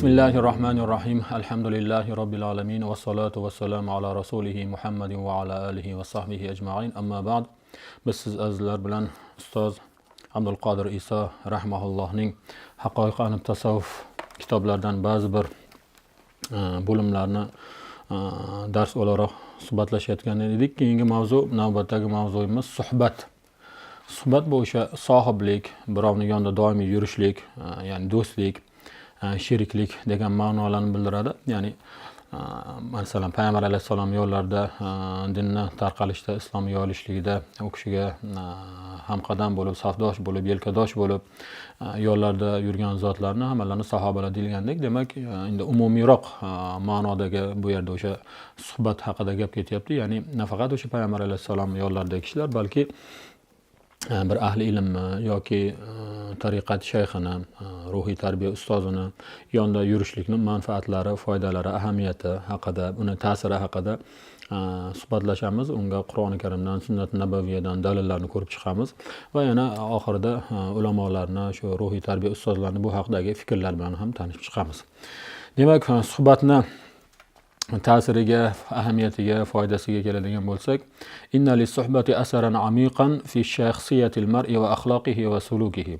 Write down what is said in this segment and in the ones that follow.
Bismillahir rohmanir rohim. Alhamdulillahi robbil alamin va salatu vassalamu ala rasulihi Muhammadin va ala alihi va sahbihi ajmain. Amma ba'd. Biz siz azizlar bilan ustoz Abdulqodir Iso rahmaullohning Haqoiq an tasavvuf kitoblaridan ba'zi bir bo'limlarni dars o'laroq suhbatlashayotgan edik. Keyingi mavzu, navbatdagi mavzuyimiz suhbat. Suhbat bu o'sha sohiblik, birovni yonida doimiy yurishlik, ya'ni do'stlik, sheriklik degan ma'nolarni bildiradi. Ya'ni masalan, payg'ambar alayhissalom yo'llarida dinni tarqalishda, islom yoyilishligida u kishiga hamqadam bo'lib, safdosh bo'lib, yelkadosh bo'lib yo'llarda yurgan zotlarni hammalarini sahobalar deyilgandek, demak, endi umumiyroq ma'nodagi bu yerda o'sha suhbat haqida gap ketyapti. Ya'ni nafaqat o'sha payg'ambar alayhissalom yo'llaridagi kishilar, balki bir ahli ilmni yoki tariqat shayxini, ruhiy tarbiya ustozini yonida yurishlikni manfaatlari, foydalari, ahamiyati haqida, uni ta'siri haqida suhbatlashamiz. Unga Qur'oni Karimdan, sunnat nabaviyadan dalillarni ko'rib chiqamiz va yana oxirida ulamolarni, shu ruhiy tarbiya ustozlarini bu haqidagi fikrlar bilan ham tanishib chiqamiz. Demak, suhbatni ta'siriga, ahamiyatiga, foydasiga keladigan bo'lsak, inna lis-suhbati asaran amiqan fi shakhsiyatil mar'i va axloqihi va sulukihi.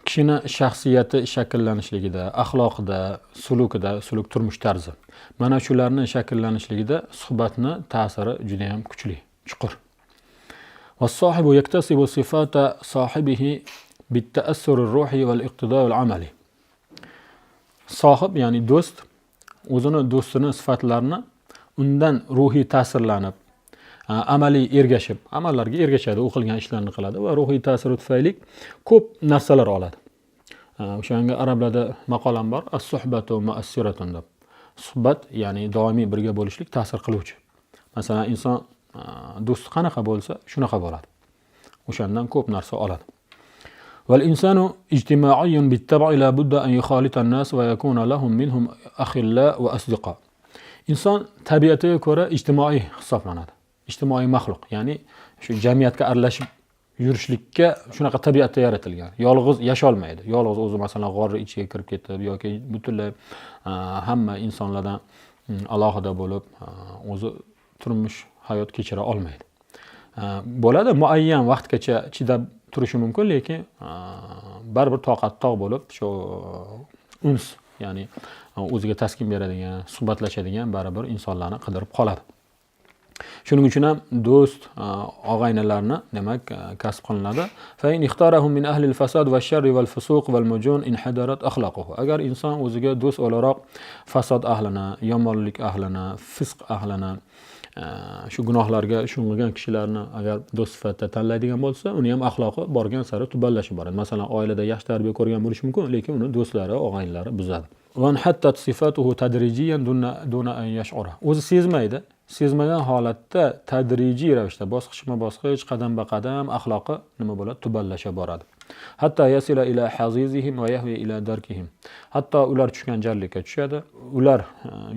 Kishini shaxsiyati shakllanishligida, axloqida, sulukida, suluk turmush tarzi. Mana shularni shakllanishligida suhbatni ta'siri juda ham kuchli, chuqur. Was-sohibu yaktasibu sifata sohibihi bit-ta'assur ar-ruhi wal-iqtido' al-amali. Sohib, ya'ni do'st o'zini do'stini sifatlarini undan ruhiy ta'sirlanib, amaliy ergashib, amallarga ergashadi, u qilgan ishlarni qiladi va ruhiy ta'siri tufayli ko'p narsalar oladi. O'shanga arablarda maqol ham bor, as-suhbatu muassiratun deb. Suhbat, ya'ni doimiy birga bo'lishlik ta'sir qiluvchi. Masalan, inson do'sti qanaqa bo'lsa, shunaqa bo'ladi. O'shandan ko'p narsa oladi. والإنسان اجتماعي بالطبع، لا بد أن يخالط الناس ويكون لهم منهم أخلاء وأصدقاء. Inson tabiatiga ko'ra ijtimoiy hisoblanadi. Ijtimoiy maxluq, ya'ni shu jamiyatga aralashib yurishlikka shunaqa tabiatda yaratilgan. Yolg'iz yasholmaydi. Yolg'iz o'zi, masalan, g'orni ichiga kirib ketib yoki butunlay hamma insonlardan alohida bo'lib o'zi turmush hayot kechira olmaydi. Bo'ladi, muayyan vaqtgacha chidab turishi mumkin, lekin baribir toqati toq bo'lib, shu uns, ya'ni o'ziga taskin beradigan, suhbatlashadigan baribir insonlarni qidirib qoladi. Shuning uchun ham do'st, og'aynilarni, demak, kasb qilinadi. Fa in ixtarahum min ahli al-fasad va-sharri wal-fusuq wal-mujun inhadarat axlaquhu. Agar inson o'ziga do'st o'laroq fasod ahlini, yomonlik ahlini, fisq ahlini, shu gunohlarga sho'ng'igan kishilarni agar do'st sifatida tanlaydigan bo'lsa, uni ham axloqi borgan sari tubanlashib boradi. Masalan, oilada yaxshi tarbiya ko'rgan bo'lishi mumkin, lekin uni do'stlari, og'aynilari buzadi. Vanhattat sifatuhu tadrijiyan duna an yash'ura. O'zi sezmaydi. Sezmagan holatda tadrijiy ravishda, bosqichma-bosqich, qadamba-qadam axloqi nima bo'ladi? Tubanlasha boradi. Hatta yasila ila hazizihim va yahvi ila darkihim. Hatto ular tushgan jarlikka tushadi, ular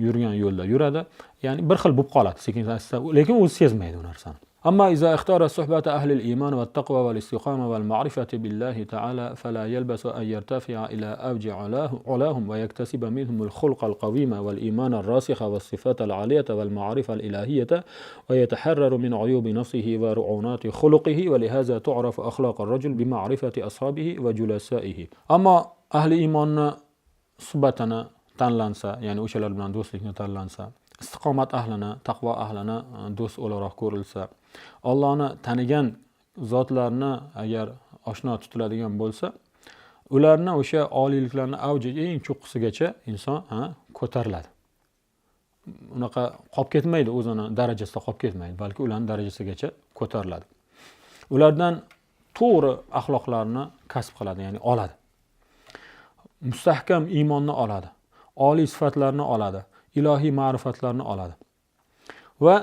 yurgan yo'lda yuradi. Ya'ni bir xil bo'lib qoladi sekin asta, lekin o'zi sezmaydi u narsani. Amma iza ixtara suhbata ahli al-iman va taqva wal istiqoma wal ma'rifati billahi ta'ala fala yalbasu an yartafi'a ila awji ulahum wa yaktasiba minhum al-khulqa al-qawima wal iman ar-rasikha was sifata al-aliyata wal ma'rifa al-ilahiyata wa yataharraru min uyubi nafsihi wa ru'unati khuluqihi, wa lihaza tu'rafu akhlaq ar-rajul bi ma'rifati ashabihi wa julasaihi. Ammo ahli iymonni suhbatini tanlansa, ya'ni o'shalar bilan do'stlikni tanlansa, istiqomat ahlini, taqvo ahlini do'st o'laroq ko'rilsa, Allohni tanigan zotlarni agar oshno tutiladigan bo'lsa, ularni o'sha oliyliklarni avji, eng cho'qqisigacha inson ko'tariladi. Unaqa qolib ketmaydi, o'zini darajasida qolib ketmaydi, balki ularni darajasigacha ko'tariladi. Ulardan to'g'ri axloqlarni kasb qiladi, ya'ni oladi. Mustahkam iymonni oladi, oliy sifatlarni oladi, ilohiy ma'rifatlarni oladi va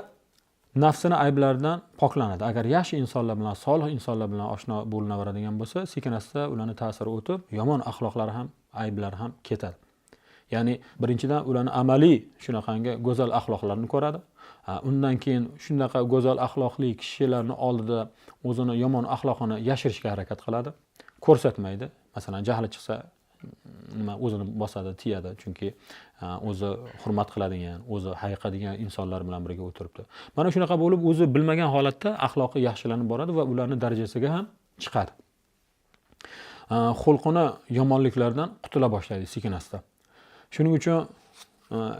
nafsini ayblaridan poklanadi. Agar yaxshi insonlar bilan, solih insonlar bilan oshno bo'linaveradigan bo'lsa, sekin asta ularni ta'siri o'tib, yomon axloqlari ham, ayblari ham ketadi. Ya'ni birinchidan ularni amaliy shunaqangi go'zal axloqlarni ko'radi. Undan keyin shunaqa go'zal axloqli kishilarni oldida o'zini yomon axloqini yashirishga harakat qiladi, ko'rsatmaydi. Masalan, jahli chiqsa, nima o'zini bosadi, tiyadi, chunki o'zi hurmat qiladigan, o'zi hayiqadigan insonlar bilan birga o'tiribdi. Mana shunaqa bo'lib, o'zi bilmagan holatda axloqi yaxshilanib boradi va ularning darajasiga ham chiqadi. Xulqini yomonliklardan qutula boshlaydi sekin asta. Shuning uchun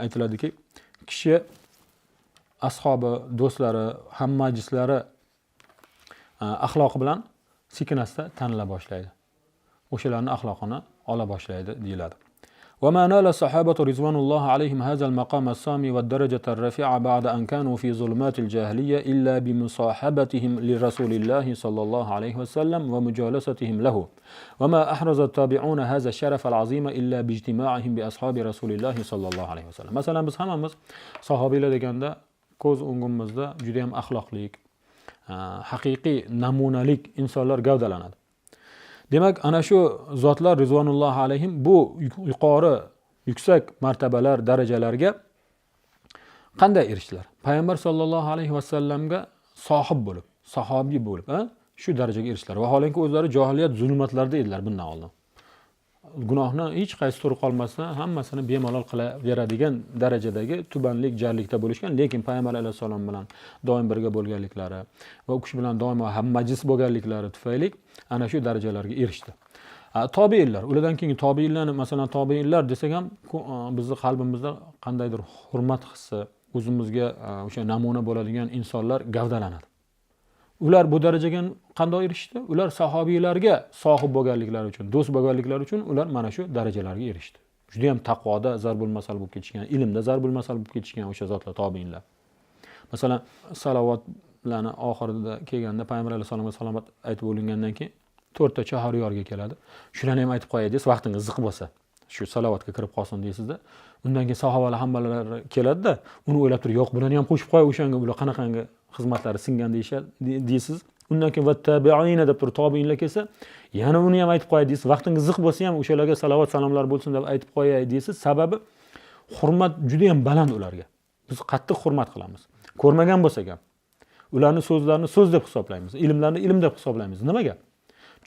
aytiladiki, kishi ashobi, do'stlari, ham majlislari axloqi bilan sekin asta tanila boshlaydi. O'shalarning axloqini ola boshlaydi deyiladi. وما نال الصحابة رضوان الله عليهم هذا المقام السامي والدرجة الرفيعة بعد أن كانوا في ظلمات الجاهلية إلا بمصاحبتهم لرسول الله صلى الله عليه وسلم ومجالستهم له وما أحرز التابعون هذا الشرف العظيم إلا باجتماعهم بأصحاب رسول الله صلى الله عليه وسلم. Masalan, biz hammamiz sahobiylar deganda ko'z o'ngimizda juda ham axloqli, haqiqiy namunalik insonlar gavdalanadi. Demak, ana shu zotlar rizvanullohi alayhim bu yuqori, yuksak martabalar, darajalarga qanday erishdilar? Payg'ambar sollallohu alayhi vasallamga sohib bo'lib, sahobiy bo'lib, shu darajaga erishdilar. Vaholanki o'zlari johiliyat zulmatlarida edilar bundan oldin. Gunohni hech qaysi turi qolmasdan hammasini bemalol qilaveradigan darajadagi tubanlik, jarlikda bo'lishgan, lekin payg'ambar alayhissalom bilan doim birga bo'lganliklari va u kishi bilan doimo ham majlis bo'lganliklari tufayli ana shu darajalarga erishdi. Tobiinlar, ulardan keyin tobiinlarni, masalan, tobiinlar desak ham bizni qalbimizda qandaydir hurmat hissi, o'zimizga o'sha namuna bo'ladigan insonlar gavdalanadi. Ular bu darajaga qanday erishdi? Ular sahobiylarga sohib bo'lganliklari uchun, do'st bo'lganliklari uchun ular mana shu darajalarga erishdi. Juda ham taqvoda zarbul masal bo'lib ketishgan, ilmda zarbul masal bo'lib ketishgan o'sha zotlar, tobiinlar. Masalan, salovatlarni oxirida kelganda payg'ambar alayhissalomga salovat aytib bo'lingandan keyin to'rtta chahoryorga keladi. Shularni ham aytib qo'yay deysiz, vaqtingiz ziq bo'lsa, shu salovatga kirib qolsin deysizda. Undan keyin sahobalar hammalari keladida, uni o'ylab turib, yo'q, bularni ham qo'shib qo'y o'shanga, bular qanaqangi xizmatlari singan deysiz. Undan keyin vattabiina deb turib tobiinlar kelsa, yana uni ham aytib qo'yay deysiz. Vaqtingiz ziq bo'lsa ham o'shalarga salovat salomlar bo'lsin deb aytib qo'yay deysiz. Sababi hurmat juda ham baland ularga. Biz qattiq hurmat qilamiz. Ko'rmagan bo'lsak ham ularni so'zlarini so'z deb hisoblaymiz, ilmlarini ilm deb hisoblaymiz. Nimaga?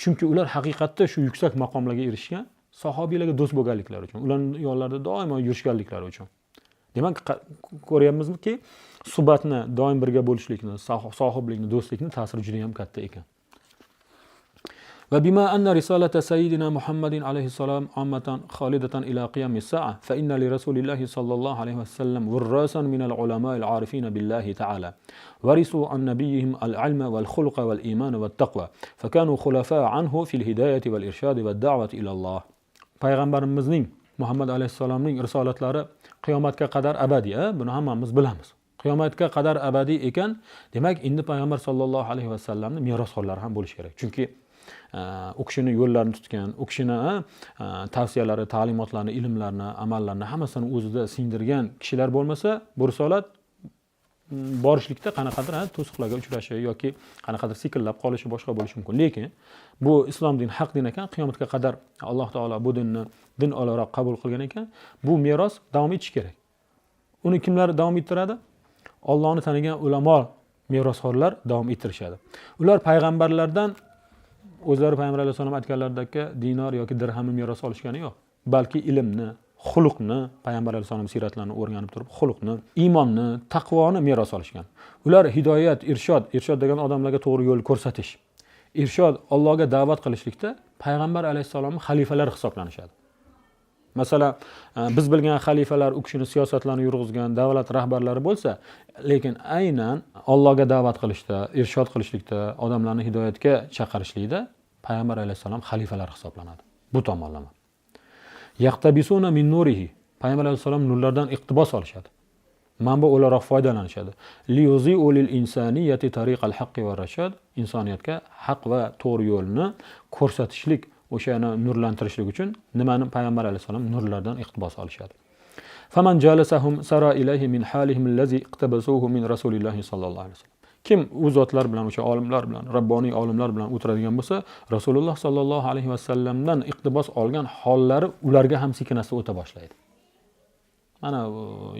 Chunki ular haqiqatda shu yuksak maqomlarga erishgan sahobiylarga do'st bo'lganliklari uchun, ularning yonlarida doimo yurishganliklari uchun. Demak, ko'ryapmizki, suhbatni, doim birga bo'lishlikni, sohiblikni, do'stlikni ta'siri juda ham katta ekan. Va bima anna risalata sayyidina Muhammadin alayhissalom ammatan khalidatan ila qiyamis sa'a fa inna li rasulillahi sallallohu alayhi vasallam wurrasan min al-ulama'il arifin billahi ta'ala warisu an nabiyihim al-ilma wal khulqa wal iman wat taqwa fa kanu khulafa anhu fil hidayati wal irshad wad da'wati ila Alloh. Payg'ambarimizning Muhammad alayhissalomning risolatlari qiyomatga qadar abadiy, buni hammamiz bilamiz. Qiyomatga qadar abadiy ekan, demak, endi payg'ambar sollallohu alayhi vasallamning merosxo'rlari ham bo'lishi kerak. Chunki u kishini yo'llarini tutgan, u kishini tavsiyalari, ta'limotlarini, ilmlarini, amallarini hammasini o'zida singdirgan kishilar bo'lmasa, bu risolat borishlikda qanaqadir to'siqlarga uchrashi yoki qanaqadir sekillab qolishi boshqa bo'lishi mumkin. Lekin bu islom dini haq din ekan, qiyomatga qadar Alloh taolo bu dinni din o'laroq qabul qilgan ekan, bu meros davom etishi kerak. Uni kimlar davom ettiradi? Allohni tanigan ulamo, merosxo'rlar davom ettirishadi. Ular payg'ambarlardan o'zlari payg'ambar alayhissalom aytganlaridek dinor yoki dirhamni meros olishgani yo'q, balki ilmni, xuluqni, payg'ambar alayhissalom siyratlarini o'rganib turib, xuluqni, iymonni, taqvoni meros olishgan. Ular hidoyat, irshod, irshod degan odamlarga to'g'ri yo'l ko'rsatish, irshod Allohga da'vat qilishlikda payg'ambar alayhissalomning xalifalari hisoblanishadi. Masalan, biz bilgan xalifalar u kishini siyosatlarini yurg'izgan davlat rahbarlari bo'lsa, lekin aynan Allohga da'vat qilishda, irshod qilishlikda, odamlarni hidoyatga chaqirishlikda payg'ambar alayhissalom xalifalari hisoblanadi. Bu tomonlama. Yaqtabisuna min nurihi. Payg'ambar alayhissalom nurlardan iqtibos olishadi. Manba o'laroq foydalanishadi. Liyuzi'u lil insaniyati tariqal haqqi va rashad. Insoniyatga haq va to'g'ri yo'lni ko'rsatishlik, o'shani nurlantirishlik uchun nimani payg'ambar alayhissalom nurlardan iqtibos olishadi. Faman jalasahum sara ilayhi min halihim allazi iqtabasuhu min rasulillahi sallallohu alayhi vasallam. Kim u zotlar bilan, o'sha olimlar bilan, rabboniy olimlar bilan o'tiradigan bo'lsa, Rasululloh sallallohu alayhi vasallamdan iqtibos olgan hollari ularga ham sekin-asta o'ta boshlaydi. Mana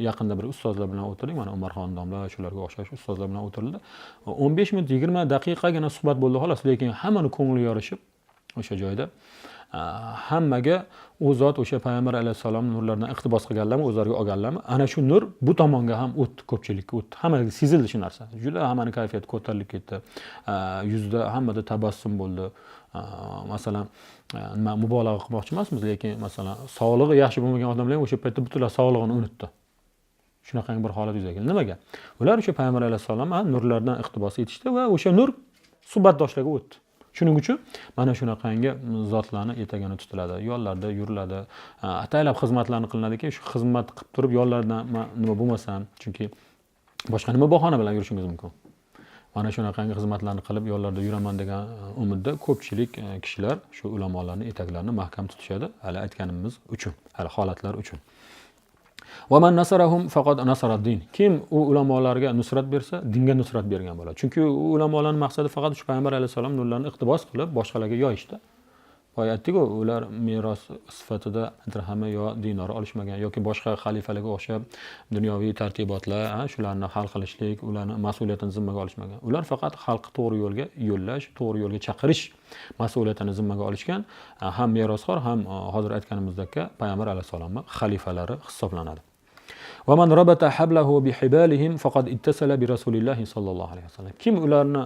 yaqinda bir ustozlar bilan o'tirdik, mana Umarxon domla, shularga o'xshash ustozlar bilan o'tirildi. 15 minut, 20 daqiqagina suhbat bo'ldi xolos, lekin hammani ko'ngli yorishib o'sha joyda Hammaga u zot o'sha payg'ambar alayhissalom nurlaridan iqtibos qilganlarmi, o'zlariga olganlarmi, ana shu nur bu tomonga ham o'tdi, ko'pchilikka o'tdi. Hammaga sezildi shu narsa. Juda hammani kayfiyati ko'tarilib ketdi. Yuzda hammada tabassum bo'ldi. Masalan, nima mubolag'a qilmoqchi emasmiz, lekin masalan, sog'lig'i yaxshi bo'lmagan odamlar ham o'sha paytda butunlay sog'lig'ini unutdi. Shunaqangi bir holat yuzaga keldi. Nimaga? Ular o'sha payg'ambar alayhissalom nurlardan iqtibos etishdi va o'sha nur suhbatdoshlarga o'tdi. Shuning uchun mana shunaqangi zotlarni etagini tutiladi, yo'llarda yuriladi, ataylab xizmatlarni qilinadiki, shu xizmat qilib turib yo'llardan nima bo'lmasam, chunki boshqa nima bahona bilan yurishingiz mumkin. Mana shunaqangi xizmatlarni qilib yo'llarda yuraman degan umidda ko'pchilik kishilar shu ulamolarning etaklarini mahkam tutishadi, hali aytganimiz uchun, hali holatlar uchun. Va man nasarahum faqad nasaraddin. Kim u ulamolarga nusrat bersa, dinga nusrat bergan bo'ladi. Chunki u ulamolarning maqsadi faqat shu payg'ambar alayhissalom nurlarini iqtibos qilib boshqalarga yoyishda. Boya aytdik-ku, ular meros sifatida dirhami yo dinori olishmagan yoki boshqa xalifalarga o'xshab dunyoviy tartibotlar, shularni hal qilishlik, ularni mas'uliyatini zimmaga olishmagan. Ular faqat xalqni to'g'ri yo'lga yo'llash, to'g'ri yo'lga chaqirish mas'uliyatini zimmaga olishgan, ham merosxo'r, ham hozir aytganimizdek payg'ambar alayhissalomning xalifalari hisoblanadi. Va man rabata hablahu bihibalihim faqad ittasala bi rasulillahi sallallohu alayhi vasallam. Kim ularni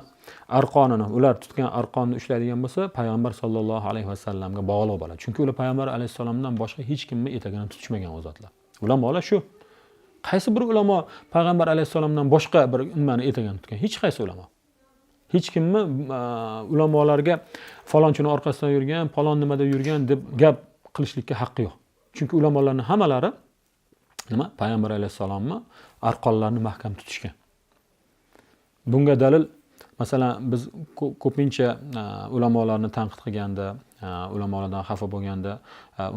arqonini, ular tutgan arqonni ushlaydigan bo'lsa, payg'ambar sallallohu alayhi vasallamga bog'liq bo'ladi. Chunki ular payg'ambar alayhissalomdan boshqa hech kimni etagini tutishmagan u zotlar. Ulamolar shu. Qaysi bir ulamo payg'ambar alayhissalomdan boshqa bir nimani etagini tutgan? Hech qaysi ulamo. Hech kimni ulamolarga falonchini orqasidan yurgan, falon nimada yurgan deb gap qilishlikka haqqi yo'q. Chunki ulamolarning hammalari nima? Payg'ambar alayhissalomni arqonlarini mahkam tutishgan. Bunga dalil, masalan, biz ko'pincha ulamolarni tanqid qilganda, ulamolardan xafa bo'lganda,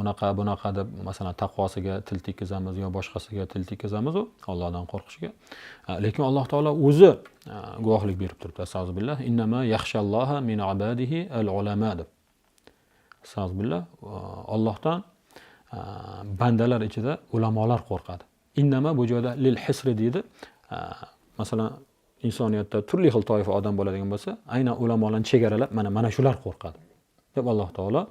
unaqa bunaqa deb, masalan, taqvosiga til tekkizamiz yo boshqasiga til tekkizamiz, u Allohdan qo'rqishiga. Lekin Alloh taolo o'zi guvohlik berib turibdi. Astag'firullah, innama yaxshalloha min ibadihi al-ulama deb. Astag'firullah, Allohdan bandalar ichida ulamolar qo'rqadi. Innama bu joyda lil hisri deydi. Masalan, insoniyatda turli xil toifa odam bo'ladigan bo'lsa, aynan ulamolarni chegaralab, mana shular qo'rqadi deb Alloh taolo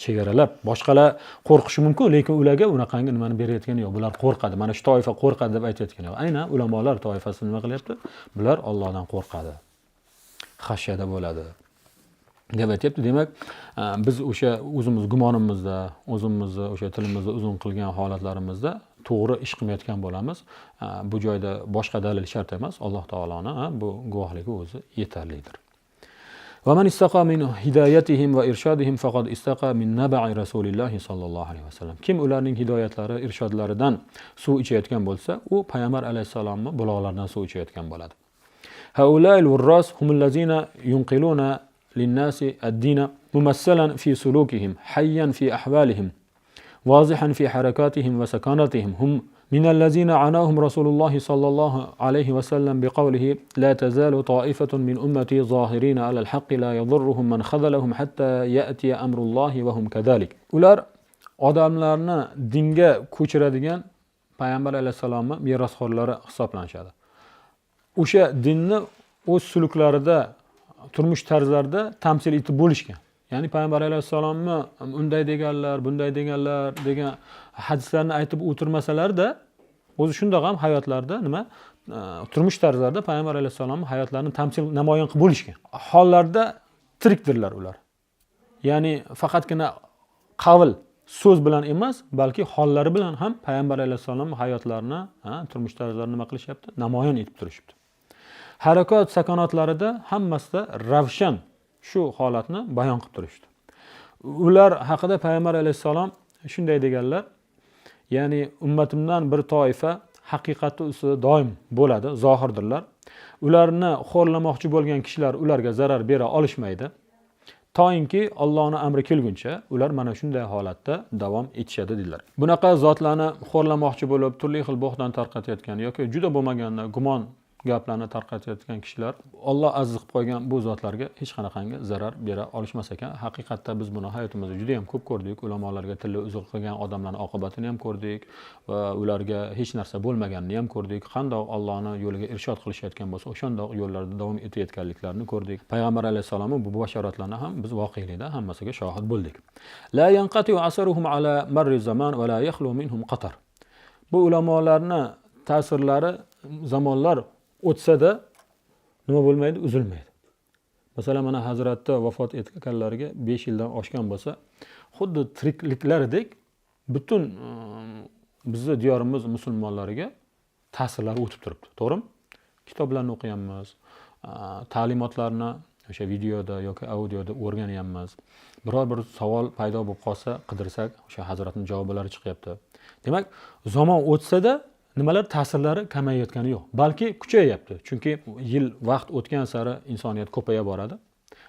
chegaralab, boshqalar qo'rqishi mumkin, lekin ularga unaqangi nimani berayotgani yo'q. Bular qo'rqadi, mana shu toifa qo'rqadi deb aytayotgani yo'q. Aynan ulamolar toifasi nima qilyapti? Bular Allohdan qo'rqadi. Xashiyada bo'ladi deb aytyapti. Demak, biz o'sha o'zimiz gumonimizda, o'zimizni o'sha tilimizni uzun qilgan holatlarimizda to'g'ri ish qilmayotgan bo'lamiz. Bu joyda boshqa dalil shart emas. Alloh taoloni bu guvohligi o'zi yetarlidir. Va man istaqa min hidayatihim va irshadihim faqad istaqa min naba'i rasulillahi sallallohu alayhi vasallam. Kim ularning hidoyatlari, irshadlaridan suv ichayotgan bo'lsa, u payg'ambar alayhissalomning buloqlaridan suv ichayotgan bo'ladi. Haula'il wurras humul lazina yunqiluna linnasi ad-dina mumassalan fi sulukihim, hayyan fi ahvalihim, واضحا في حركاتهم وسكناتهم. هم من الذين عناهم رسول الله صلى الله عليه وسلم بقوله لا تزال طائفة من أمتي ظاهرين على الحق لا يضرهم من خذلهم حتى يأتي أمر الله وهم كذلك. Ular odamlarni dinga ko'chiradigan payg'ambar alayhissalomning merosxo'rlari hisoblanishadi. O'sha dinni o'z suluklarida, turmush tarzlarida tamsil etib bo'lishgan. Ya'ni payg'ambar alayhissalomni unday deganlar, bunday deganlar degan hadislarni aytib o'tirmasalarda, o'zi shundoq ham hayotlarida nima, turmush tarzlarida payg'ambar alayhissalomning hayotlarini tamsil namoyon qilib bo'lishgan. Hollarda tirikdirlar ular. Ya'ni faqatgina qavl so'z bilan emas, balki hollari bilan ham payg'ambar alayhissalomning hayotlarini, turmush tarzlarini nima qilishyapti? Namoyon etib turishibdi. Harakat sakonotlarida hammasida ravshan shu holatni bayon qilib turishdi. Ular haqida payg'ambar alayhissalom shunday deganlar, ya'ni ummatimdan bir toifa haqiqatni ustida doim bo'ladi, zohirdirlar. Ularni xo'rlamoqchi bo'lgan kishilar ularga zarar bera olishmaydi. Toinki Allohning amri kelguncha ular mana shunday holatda davom etishadi dedilar. Bunaqa zotlarni xo'rlamoqchi bo'lib, turli xil bo'xton tarqatayotgan yoki juda bo'lmaganda gumonga gaplarni tarqatayotgan kishilar Alloh aziz qilib qo'ygan bu zotlarga hech qanaqangi zarar bera olishmas ekan. Haqiqatda biz buni hayotimizda juda ham ko'p ko'rdik. Ulamolarga tili uzuq qilgan odamlarning oqibatini ham ko'rdik va ularga hech narsa bo'lmaganini ham ko'rdik. Qandoq Allohning yo'liga irshod qilishayotgan bo'lsa, o'shandoq yo'llarda davom etayotganliklarini ko'rdik. Payg'ambar alayhissalomning bu bashoratlarini ham biz voqelikda hammasiga shohid bo'ldik. La yanqati asaruhum ala marri zaman va la yakhlu minhum qatar. Bu ulamolarni ta'sirlari zamonlar o'tsa-da nima bo'lmaydi? Uzilmaydi. Masalan, mana hazratda vafot etganlariga 5 yildan oshgan bo'lsa, xuddi tirikliklaridek butun bizni diyorimiz musulmonlariga ta'sirlari o'tib turibdi. To'g'rimi? Kitoblarni o'qiyapmiz, ta'limotlarni o'sha videoda yoki audioda o'rganyapmiz. Biror bir savol paydo bo'lib qolsa, qidirsak, o'sha hazratning javoblari chiqyapti. Demak, zamon o'tsa-da nimalar ta'sirlari kamayayotgani yo'q, balki kuchayyapti. Chunki yil vaqt o'tgan sari insoniyat ko'paya boradi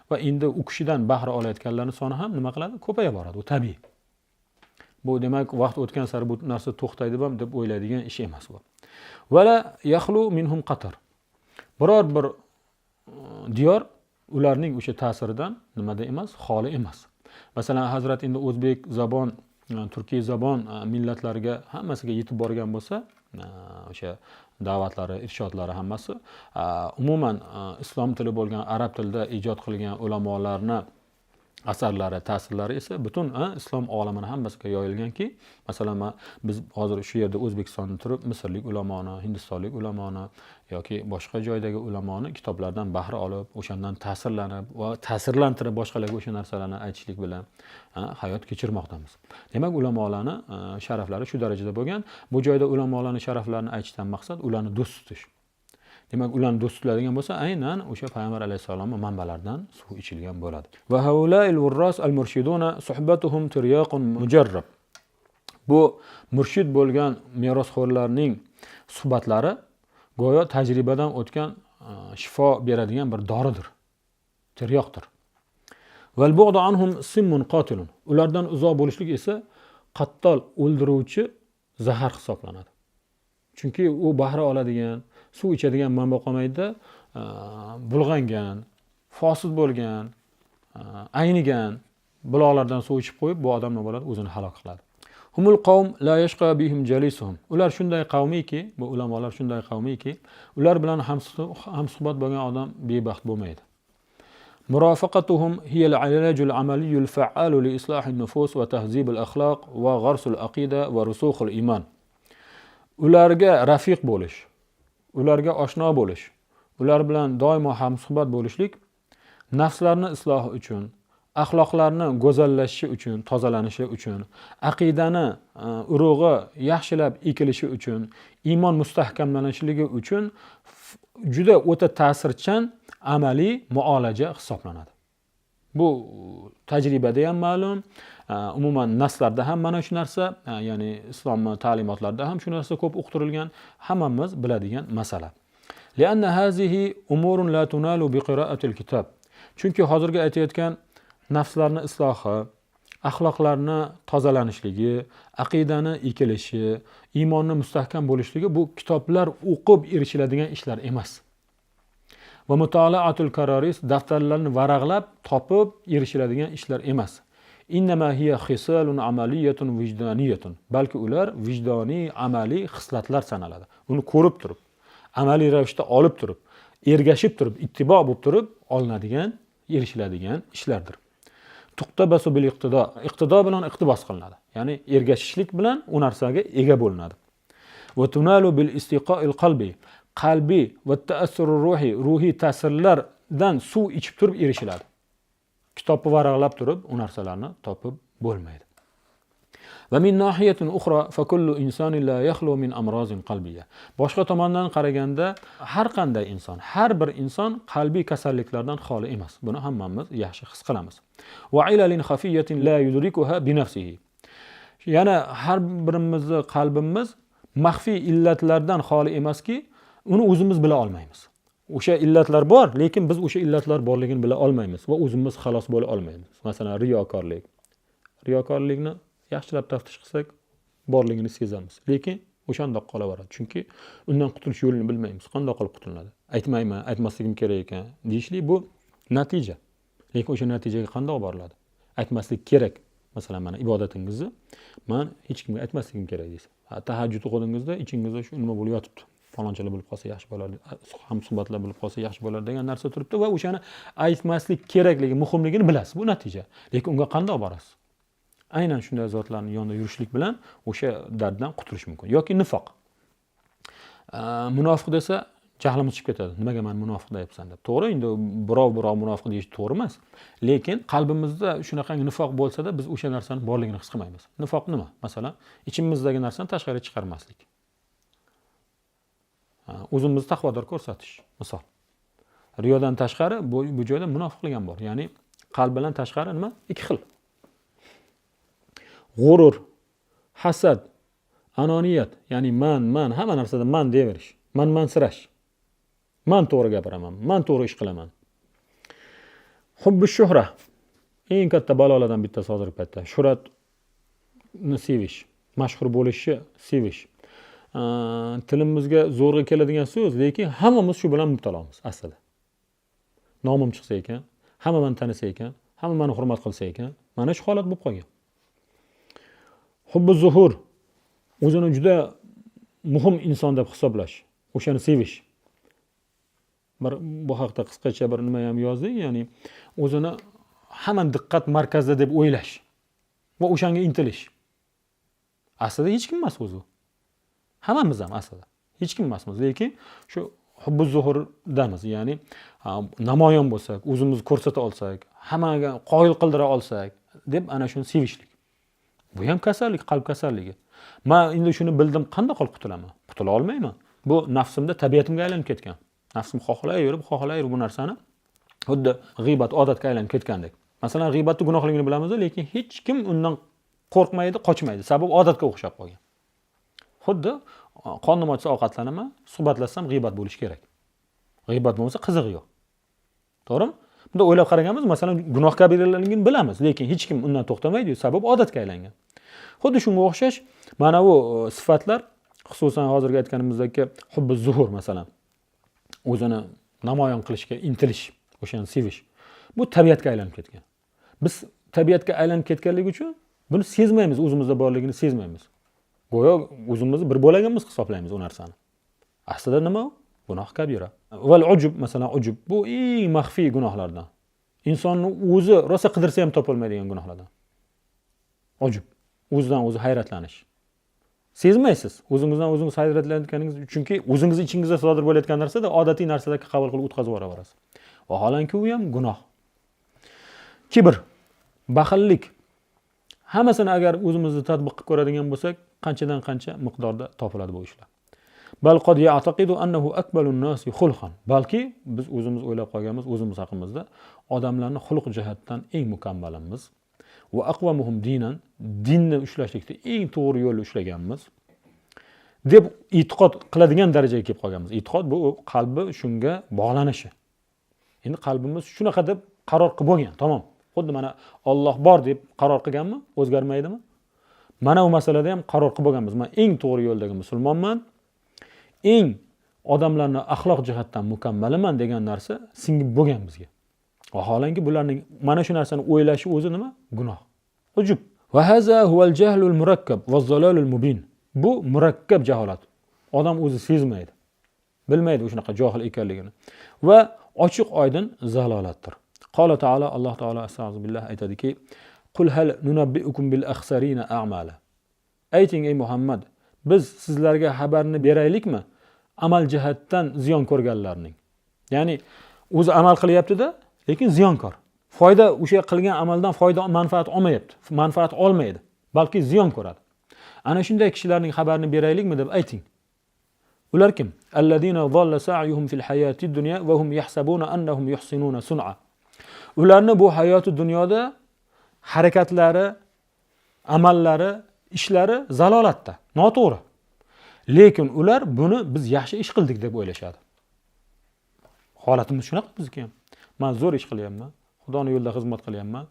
va endi u kishidan bahra olayotganlarning soni ham nima qiladi? Ko'paya boradi. U tabiiy. Bu demak, vaqt o'tgan sari bu narsa to'xtaydi ham deb o'ylaydigan ish emas bu. Va la yaxlu minhum qatar. Biror bir diyor ularning o'sha ta'siridan nimada emas, xoli emas. Masalan, hazrat endi o'zbek zabon, turkiy zabon millatlarga hammasiga yetib borgan bo'lsa, o'sha da'vatlari, irshodlari hammasi, umuman islom tili bo'lgan arab tilida ijod qilgan ulamolarni asarlari, ta'sirlari esa butun islom olamini hammasiga yoyilganki, masalan, biz hozir shu yerda O'zbekistonda turib misrlik ulamoni, hindistonlik ulamoni yoki boshqa joydagi ulamoni kitoblardan bahra olib, o'shandan ta'sirlanib va ta'sirlantirib boshqalarga o'sha narsalarni aytishlik bilan hayot kechirmoqdamiz. Demak, ulamolarni sharaflari shu darajada bo'lgan. Bu joyda ulamolarning sharaflarini aytishdan maqsad ularni do'st tutish. Demak, ularni do'st tutiladigan bo'lsa, aynan o'sha payg'ambar alayhissalomning manbalaridan suv ichilgan bo'ladi. Va haulail vurras al-murshiduna suhbatuhum tiryaqun mujarrab. Bu murshid bo'lgan merosxo'rlarning suhbatlari go'yo tajribadan o'tgan shifo beradigan bir doridir. Tiryoqdir. Val bu'du anhum simmun qotilun. Ulardan uzoq bo'lishlik esa qattol o'ldiruvchi zahar hisoblanadi. Chunki u bahra oladigan, suv ichadigan manba qolmaydi, bulg'angan, fosil bo'lgan, aynigan buloqlardan suv ichib qo'yib, bu odam nima bo'ladi? O'zini halok qiladi. Humul qavm la yashqa bihim jalisuhum. Ular shunday qavmiki, bu ulamolar shunday qavmiki, ular bilan hamsuhbat bo'lgan odam bebaxt bo'lmaydi. Murofaqatuhum hiya al-ilajul amaliyul fa'alu li islahin nufus va tahzibul axloq va g'arsul aqida va rusuxul iymon. Ularga rafiq bo'lish, ularga oshno bo'lish, ular bilan doimo hamsuhbat bo'lishlik nafslarni islohi uchun, axloqlarni go'zallashishi uchun, tozalanishi uchun, aqidani urug'i yaxshilab ekilishi uchun, iymon mustahkamlanishligi uchun juda o'ta ta'sirchan amaliy muolaja hisoblanadi. Bu tajribada ham ma'lum, umuman naslarda ham mana shu narsa, ya'ni islom ta'limotlarida ham shu narsa ko'p uqtirilgan, hammamiz biladigan masala. Lianna hazihi umurun la tunalu bi qira'atil kitab. Chunki hozirgi aytayotgan nafslarni islohi, axloqlarni tozalanishligi, aqidani ekilishi, iymonni mustahkam bo'lishligi bu kitoblar o'qib erishiladigan ishlar emas. Va mutolaatul kararis, daftarlarni varaqlab topib erishiladigan ishlar emas. Innama hiya khisalun amaliyatun vijdaniyatun. Balki ular vijdoniy, amaliy xislatlar sanaladi. Uni ko'rib turib, amaliy ravishda olib turib, ergashib turib, ittibo bo'lib turib olinadigan, erishiladigan ishlardir. Tuqtabasu bil iqtido. Iqtido bilan iqtibos qilinadi. Ya'ni ergashishlik bilan u narsaga ega bo'linadi. Va tunalu bil istiqoil qalbi. Qalbi va ta'assur ruhi, ruhiy ta'sirlardan suv ichib turib erishiladi. Kitobni varaqlab turib u narsalarni topib bo'lmaydi. Va min nahiyatin ukhra fa kullu insanin la yakhlu min amrazin qalbiyya. Boshqa tomondan qaraganda har qanday inson, har bir inson qalbiy kasalliklardan xoli emas. Buni hammamiz yaxshi his qilamiz. Va ilalin xafiyatin la yudrikuha bi nafsihi. Yana har birimizning qalbimiz maxfiy illatlardan xoli emaski, uni o'zimiz bila olmaymiz. O'sha illatlar bor, lekin biz o'sha illatlar borligini bila olmaymiz va o'zimiz xalos bo'la olmaymiz. Masalan, riyokorlik. Riyokorlikni yaxshilab taftish qilsak, borligini sezamiz, lekin O'shandoq qolaveradi. Chunki undan qutulish yo'lini bilmaymiz. Qanday qilib qutulinadi? Aytmayman, aytmasligim kerak ekan deyishlik bu natija. Lekin o'sha natijaga qandoq boriladi? Aytmaslik kerak. Masalan, mana ibodatingizni man hech kimga aytmasligim kerak deysiz. Tahajjud o'qidingizda ichingizda shu nima bo'lib yotibdi. Falonchalar bo'lib qolsa yaxshi bo'lardi, ham suhbatlar bo'lib qolsa yaxshi bo'lardi degan narsa turibdi va o'shani aytmaslik kerakligi, muhimligini bilasiz. Bu natija. Lekin unga qandoq borasiz? Aynan shunday zotlarning yonida yurishlik bilan o'sha darddan qutulish mumkin. Yoki nifoq. Munofiq desa jahlimiz chiqib ketadi. Nimaga meni munofiq deyapsan deb. To'g'ri, endi birov munofiq deyish to'g'ri emas. Lekin qalbimizda shunaqangi nifoq bo'lsa-da biz o'sha narsani borligini his qilmaymiz. Nifoq nima? Masalan, ichimizdagi narsani tashqariga chiqarmaslik. O'zimizni taqvodor ko'rsatish, misol. Riyodan tashqari bu joyda munofiqlik ham bor. Ya'ni qalb bilan tashqari nima? Ikki xil. G'urur, hasad, anoniyat, ya'ni man, hamma narsada man deyverish, man-mansirash. Man to'g'ri gapiraman, man to'g'ri ish qilaman. Hubbu shuhra eng katta balolardan bittasi hozirgi paytda. Shuhratni sevish, mashhur bo'lishni sevish. Tilimizga zo'rg'a keladigan so'z, lekin hammamiz shu bilan mubtalomiz aslida. Nomim chiqsa ekan, hamma meni tanisa ekan, hamma meni hurmat qilsa ekan, mana shu holat bo'lib qolgan. Hubbu zuhur, o'zini juda muhim inson deb hisoblash, o'shani sevish. Bir bu haqda qisqacha bir nima ham yozdik, ya'ni o'zini hamma diqqat markazida deb o'ylash va o'shanga intilish. Aslida hech kim emas o'zi. Hammamiz ham aslida hech kim emasmiz, lekin shu hubbu zuhurdamiz, ya'ni namoyon bo'lsak, o'zimizni ko'rsata olsak, hammaga qoyil qildira olsak deb ana shuni sevishlik. Bu ham kasallik, qalb kasalligi. Men endi shuni bildim, qanday qilib qutulaman? Qutula olmayman. Bu nafsimda tabiatimga aylanib ketgan. Nafsim xohlayverib bu narsani xuddi g'iybat odatga aylanib ketgandek. Masalan, g'iybatni gunohligini bilamiz, lekin hech kim undan qo'rqmaydi, qochmaydi. Sababi odatga o'xshab qolgan. Xuddi qornim ochsa ovqatlanaman, suhbatlashsam g'iybat bo'lishi kerak. G'iybat bo'lmasa qizig'i yo'q. To'g'rimi? Bunda o'ylab qaraganmiz, masalan, gunoh kabiralarligini bilamiz, lekin hech kim undan to'xtamaydi, sababi odatga aylangan. Xuddi shunga o'xshash mana bu sifatlar, xususan hozirgi aytganimizdagi hubbu zuhur masalan, o'zini namoyon qilishga intilish, o'shani sevish. Bu tabiatga aylanib ketgan. Biz tabiatga aylanib ketganligi uchun buni sezmaymiz, o'zimizda borligini sezmaymiz. Go'yo o'zimizni bir bo'lagimiz hisoblaymiz u narsani. Aslida nima u? Gunoh kabira. Val ujub, masalan, ujub bu eng maxfiy gunohlardan. Insonni o'zi rosa qidirsa ham topolmaydigan gunohlardan. Ujub, o'zidan o'zi hayratlanish. Sezmaysiz, o'zingizdan o'zingiz hayratlanayotganingiz, chunki o'zingiz ichingizda sodir bo'layotgan narsada odatiy narsadagi qabul qilib o'tkazib yuboraverasiz. Vaholanki u ham gunoh. Kibr, baxillik. Hammasini agar o'zimizni tatbiq qilib ko'radigan bo'lsak, qanchadan qancha miqdorda topiladi bu ishlar. Bal qad ya'taqidu annahu akmalun nasi xulqan. Balki biz o'zimiz o'ylab qolganmiz o'zimiz haqimizda odamlarni xulq jihatdan eng mukammalimiz va aqvamuhum dinan, dinni ushlashlikda eng to'g'ri yo'lni ushlaganmiz deb e'tiqod qiladigan darajaga kelib qolganmiz. E'tiqod bu qalbi shunga bog'lanishi. Endi qalbimiz shunaqa deb qaror qilib bo'lgan, tamom. Xuddi mana Alloh bor deb qaror qilganmi, o'zgarmaydimi? Mana bu masalada ham qaror qilib bo'lganmiz. Men eng to'g'ri yo'ldagi musulmonman, eng odamlarni axloq jihatdan mukammaliman degan narsa singib bo'lgan bizga. Vaholanki bularning mana shu narsani o'ylashi o'zi nima? Gunoh. Ujub. Va haza huval jahlul murakkab va zalalul mubin. Bu murakkab jaholat. Odam o'zi sezmaydi. Bilmaydi shunaqa johil ekanligini. Va ochiq oydin zalolatdir. Qala taolo, Alloh taolo astag'firu billah aytadiki: Qul hal nunabbiukum bil akhsarina a'mala. Ayting ey Muhammad, biz sizlarga xabarni beraylikmi amal jihatdan ziyon ko'rganlarning? Ya'ni o'zi amal qilyapti-da, lekin ziyonkor. Foyda o'sha qilgan amaldan foyda manfaat olmayapti, manfaat olmaydi, balki ziyon ko'radi. Ana shunday kishilarning xabarini beraylikmi deb ayting. Ular kim? Alladina zalla sa'yuhum fil hayati dunya va hum yahsabuna annahum yuhsinuna sun'a. Ularni bu hayoti dunyoda harakatlari, amallari, ishlari zalolatda, noto'g'ri. Lekin ular buni biz yaxshi ish qildik deb o'ylashadi. Holatimiz shunaqa bizniki ham. Men zo'r ish qilyapman, Xudoni yo'lida xizmat qilyapman,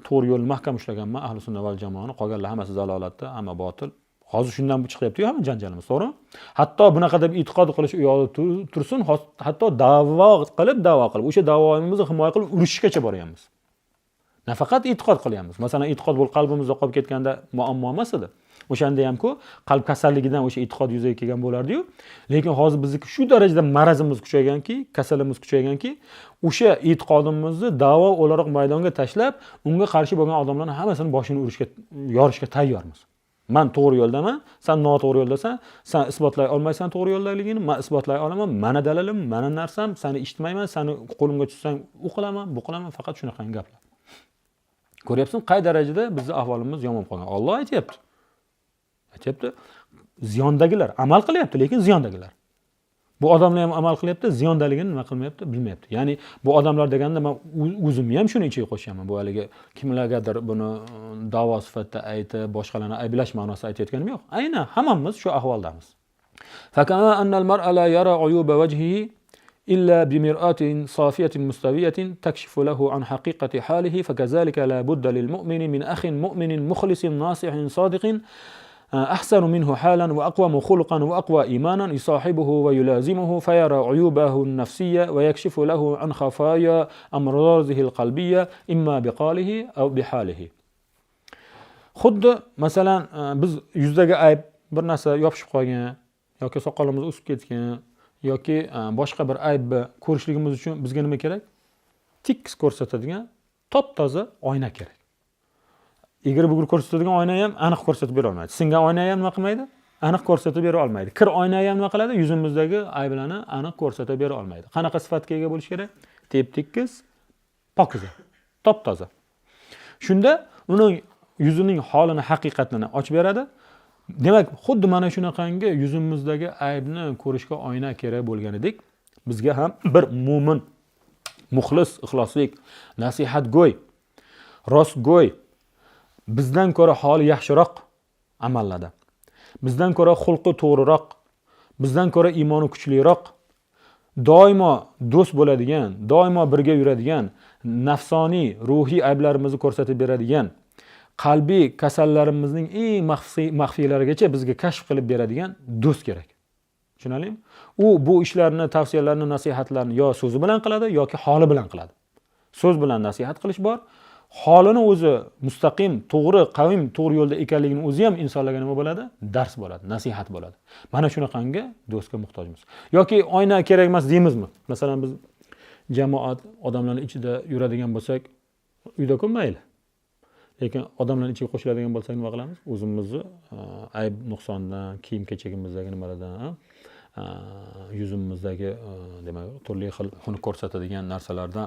to'g'ri yo'lni mahkam ushlaganman, ahli sunna val jamoani, qolganlar hammasi zalolatda, hamma botil. Hozir shundan chiqyapti-yu hamma janjalimiz, to'g'rimi? Hatto bunaqa deb e'tiqod qilish u yoqda tursin, hatto da'vo qilib, o'sha da'voimizni himoya qilib urushgacha boryapmiz. Nafaqat e'tiqod qilyapmiz. Masalan, e'tiqod bo'lib qalbimizda qolib ketganda muammo emas edi. O'shanda ham-ku qalb kasalligidan o'sha e'tiqod yuzaga kelgan bo'lardi-yu. Lekin hozir bizniki shu darajada marazimiz kuchayganki, kasalimiz kuchayganki, o'sha e'tiqodimizni da'vo o'laroq maydonga tashlab, unga qarshi bo'lgan odamlarning hammasini boshini urishga, yorishga tayyormiz. Men to'g'ri yo'ldaman, sen noto'g'ri yo'ldasan, sen isbotlay olmaysan to'g'ri yo'ldaligini, men isbotlay olaman, mana dalilim, mana narsam, seni eshitmayman, seni qo'limga tushsang u qilaman, bu qilaman, faqat shunaqangi gaplar. Ko'ryapsan, qay darajada bizning ahvolimiz yomon qolgan. Alloh aytyapti. Aytyapti, ziyondagilar amal qilyapti, lekin ziyondagilar. Bu odamlar ham amal qilyapti, ziyondaligini nima qilmayapti, bilmayapti. Ya'ni bu odamlar deganda men o'zimni ham shuni ichiga qo'shaman. Bu haligi kimlargadir buni da'vo sifatida aytib, boshqalarni ayblash ma'nosida aytayotganim yo'q. Aynan hammamiz shu ahvoldamiz. Fakama annal mar'a la yara uyuba wajhihi illa bi mir'atin safiyatin mustawiyatin takshifu lahu an haqiqati halihi fakazalika la budda lil mu'mini min akhin mu'minin mukhlisin nasihin sodiqin أحسن منه حالا وأقوم خلقا وأقوى إيمانا يصاحبه ويلازمه فيرى عيوبه النفسية ويكشف له عن خفايا أمراضه القلبية إما بقاله أو بحاله. Xuddi masalan biz yuzdagi ayb bir narsa yopishib qolgan yoki soqolimiz o'sib ketgan yoki boshqa bir aybni ko'rishligimiz uchun bizga nima kerak? Tekis ko'rsatadigan top-toza oyna kerak. Egri-bugri ko'rsatadigan oyna ham aniq ko'rsatib bera olmaydi. Singan oyna ham nima qilmaydi? Aniq ko'rsatib bera olmaydi. Kir oyna ham nima qiladi? Yuzimizdagi ayblarni aniq ko'rsatib bera olmaydi. Qanaqa sifatga ega bo'lish kerak? Tep-tekis, pokiza, top-toza. Shunda uning yuzining holini, haqiqatini ochib beradi. Demak, xuddi mana shunaqangi yuzimizdagi aybni ko'rishga oyna kerak bo'lganidek, bizga ham bir mo'min, muxlis, ixloslik, nasihatgo'y, rostgo'y, bizdan ko'ra holi yaxshiroq amalladi, bizdan ko'ra xulqi to'g'riroq, bizdan ko'ra iymoni kuchliroq, doimo do'st bo'ladigan, doimo birga yuradigan, nafsoniy, ruhiy ayblarimizni ko'rsatib beradigan, qalbiy kasallarimizning eng maxfiylarigacha bizga kashf qilib beradigan do'st kerak. Tushunarlimi? U bu ishlarni, tavsiyalarni, nasihatlarni yo so'zi bilan qiladi yoki holi bilan qiladi. So'z bilan nasihat qilish bor. Holini o'zi mustaqim, to'g'ri, qavim, to'g'ri yo'lda ekanligini o'zi ham insonlarga nima bo'ladi? Dars bo'ladi, nasihat bo'ladi. Mana shunaqangi do'stga muhtojmiz. Yoki oyna kerak emas deymizmi? Masalan, biz jamoat odamlarning ichida yuradigan bo'lsak, uyda-ku mayli. Lekin odamlarning ichiga qo'shiladigan bo'lsak nima qilamiz? O'zimizni ayb nuqsondan, kiyim-kechagimizdagi nimalardan, yuzimizdagi demak turli xil xunuk ko'rsatadigan narsalardan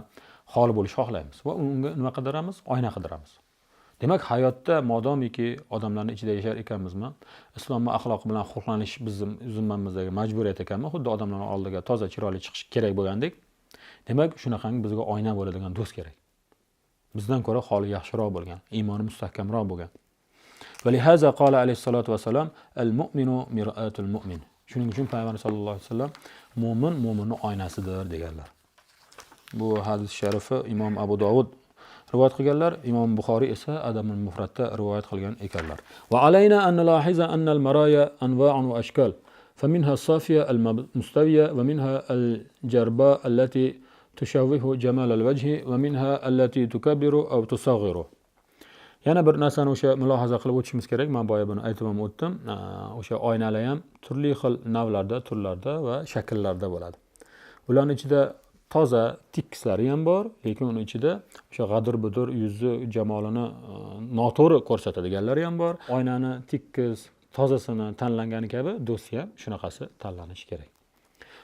xoli bo'lishni xohlaymiz va unga nima qidiramiz? Oyna qidiramiz. Demak, hayotda modomiki odamlarning ichida yashar ekanmizmi, islomni axloqi bilan xulqlanish bizim zimmamizdagi majburiyat ekanmi, xuddi odamlarning oldiga toza, chiroyli chiqish kerak bo'lgandek, demak, shunaqangi bizga oyna bo'ladigan do'st kerak. Bizdan ko'ra holi yaxshiroq bo'lgan, iymoni mustahkamroq bo'lgan. Va lihaza qala alayhissalatu vassalam al-mu'minu mir'atul mu'min. Shuning uchun payg'ambar sallallohu alayhi vasallam mo'min mo'minning oynasidir deganlar. Bu hadis sharifi Imom Abu Dovud rivoyat qilganlar, Imom Buxoriy esa Adabul Mufratda rivoyat qilgan ekanlar. Va alayna an nulahiza anna al-maraya anwa'un va ashkal. Faminha as-safiya al-mustawiya va minha al-jarba allati tushawwihu jamal al-wajhi va minha allati tukabbiru aw tusaghiru. Yana bir narsani o'sha mulohaza qilib o'tishimiz kerak. Men boya buni aytib ham o'tdim. O'sha oynalar ham turli xil navlarda, turlarda va shakllarda bo'ladi. Ularning ichida toza tekislari ham bor, lekin uning ichida o'sha g'adir-budur yuzi jamolini noto'g'ri ko'rsatadiganlari ham bor. Oynani tekis, tozasini tanlangani kabi do'sti ham shunaqasi tanlanishi kerak.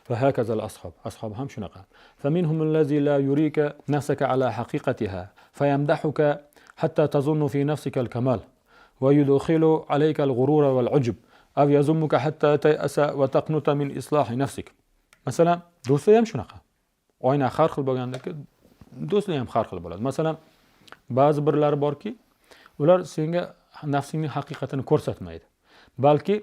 Va hakazal ashob, ashob ham shunaqa. Faminhum allazi la yurika nafsaka ala haqiqatiha fayamdahuka hatta tazunnu fi nafsika al-kamal va yudkhilu alayka al-ghurura wal-ujb aw yazummuka hatta tay'asa wa taqnuta min islahi nafsik. Masalan, do'stlar ham shunaqa. Oyna har xil bo'lgandaki, do'stlar ham har xil bo'ladi. Masalan, ba'zi birlari borki, ular senga nafsingning haqiqatini ko'rsatmaydi. Balki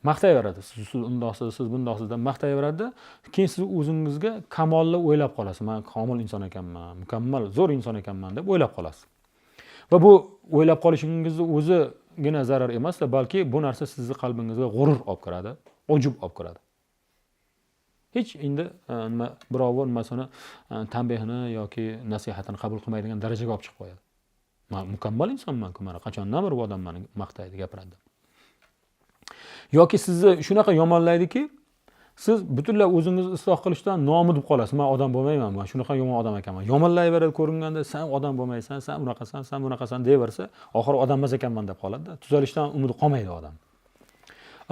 maqtayveradi. Siz undoqsiz, siz bundoqsiz deb maqtayveradi. Keyin siz o'zingizga kamolni o'ylab qolasiz. Men komil inson ekanman, mukammal, zo'r inson ekanman deb o'ylab qolasiz. Va bu o'ylab qolishingizni o'zi O'zingizgagina zarar emas, balki bu narsa sizni qalbingizga g'urur olib kiradi, ujub olib kiradi. Hech endi nima birovni nimasini tanbehini yoki nasihatini qabul qilmaydigan darajaga olib chiqib qo'yadi. Men mukammal insonman-ku, mana qachondan beri bu odam meni maqtaydi, gapiradi. Yoki sizni shunaqa yomonlaydiki, siz butunlay o'zingizni isloh qilishdan noumid bo'lib qolasiz. Men odam bo'lmayman, men shunaqa yomon odam ekanman. Yomonlayveradi ko'ringanda, sen odam bo'lmaysan, sen bunaqasan, sen bunaqasan deyaversa, oxiri odam emas ekanman deb qoladi-da. Tuzalishdan umidi qolmaydi odam.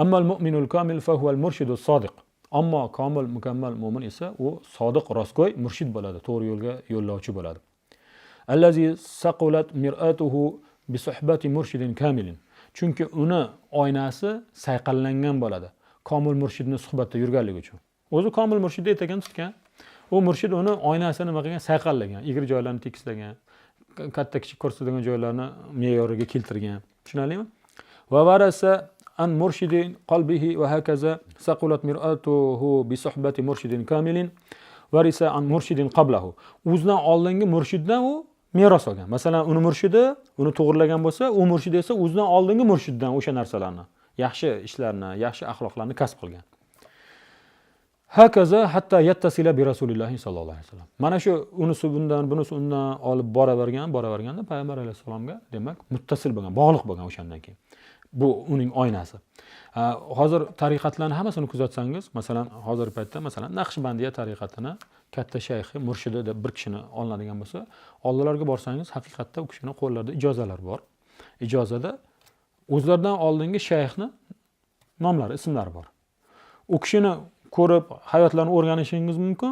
Ammal mu'minul komil fa huval murshidus sodiq. Ammo komil mukammal mo'min esa u sodiq, rostgo'y murshid bo'ladi, to'g'ri yo'lga yo'llovchi bo'ladi. Allazi saqulat mir'atuhu bi suhbati murshidin kamilin. Chunki uni oynasi sayqallangan bo'ladi. Komil murshidni suhbatda yurganligi uchun. O'zi komil murshidni etagini tutgan. U murshid uni oynasini nima qilgan? Sayqallagan, egri joylarni tekislagan, katta kichik ko'rsatadigan joylarni me'yoriga keltirgan. Tushunarlimi? Va varasa an murshidin qalbihi va hakaza saqulat mir'atuhu bi suhbati murshidin kamilin varisa an murshidin qablahu. O'zidan oldingi murshiddan u meros olgan. Masalan, uni murshidi uni to'g'rilagan bo'lsa, u murshid esa o'zidan oldingi murshiddan o'sha narsalarni, yaxshi ishlarni, yaxshi axloqlarni kasb qilgan. Hakaza hatta yattasila bi rasulillahi sallallohu alayhi vasallam. Mana shu unisi bundan, bunisi undan olib boravergan, boraverganda payg'ambar alayhissalomga demak muttasil bo'lgan, bog'liq bo'lgan o'shandan keyin. Bu uning oynasi. Hozir tariqatlarni hammasini kuzatsangiz, masalan, hozirgi paytda masalan Naqshbandiya tariqatini katta shayxi, murshidi deb bir kishini olinadigan bo'lsa, oldilariga borsangiz, haqiqatda u kishini qo'llarida ijozalar bor. Ijozada o'zlaridan oldingi shayxni nomlari, ismlari bor. U kishini ko'rib hayotlarini o'rganishingiz mumkin.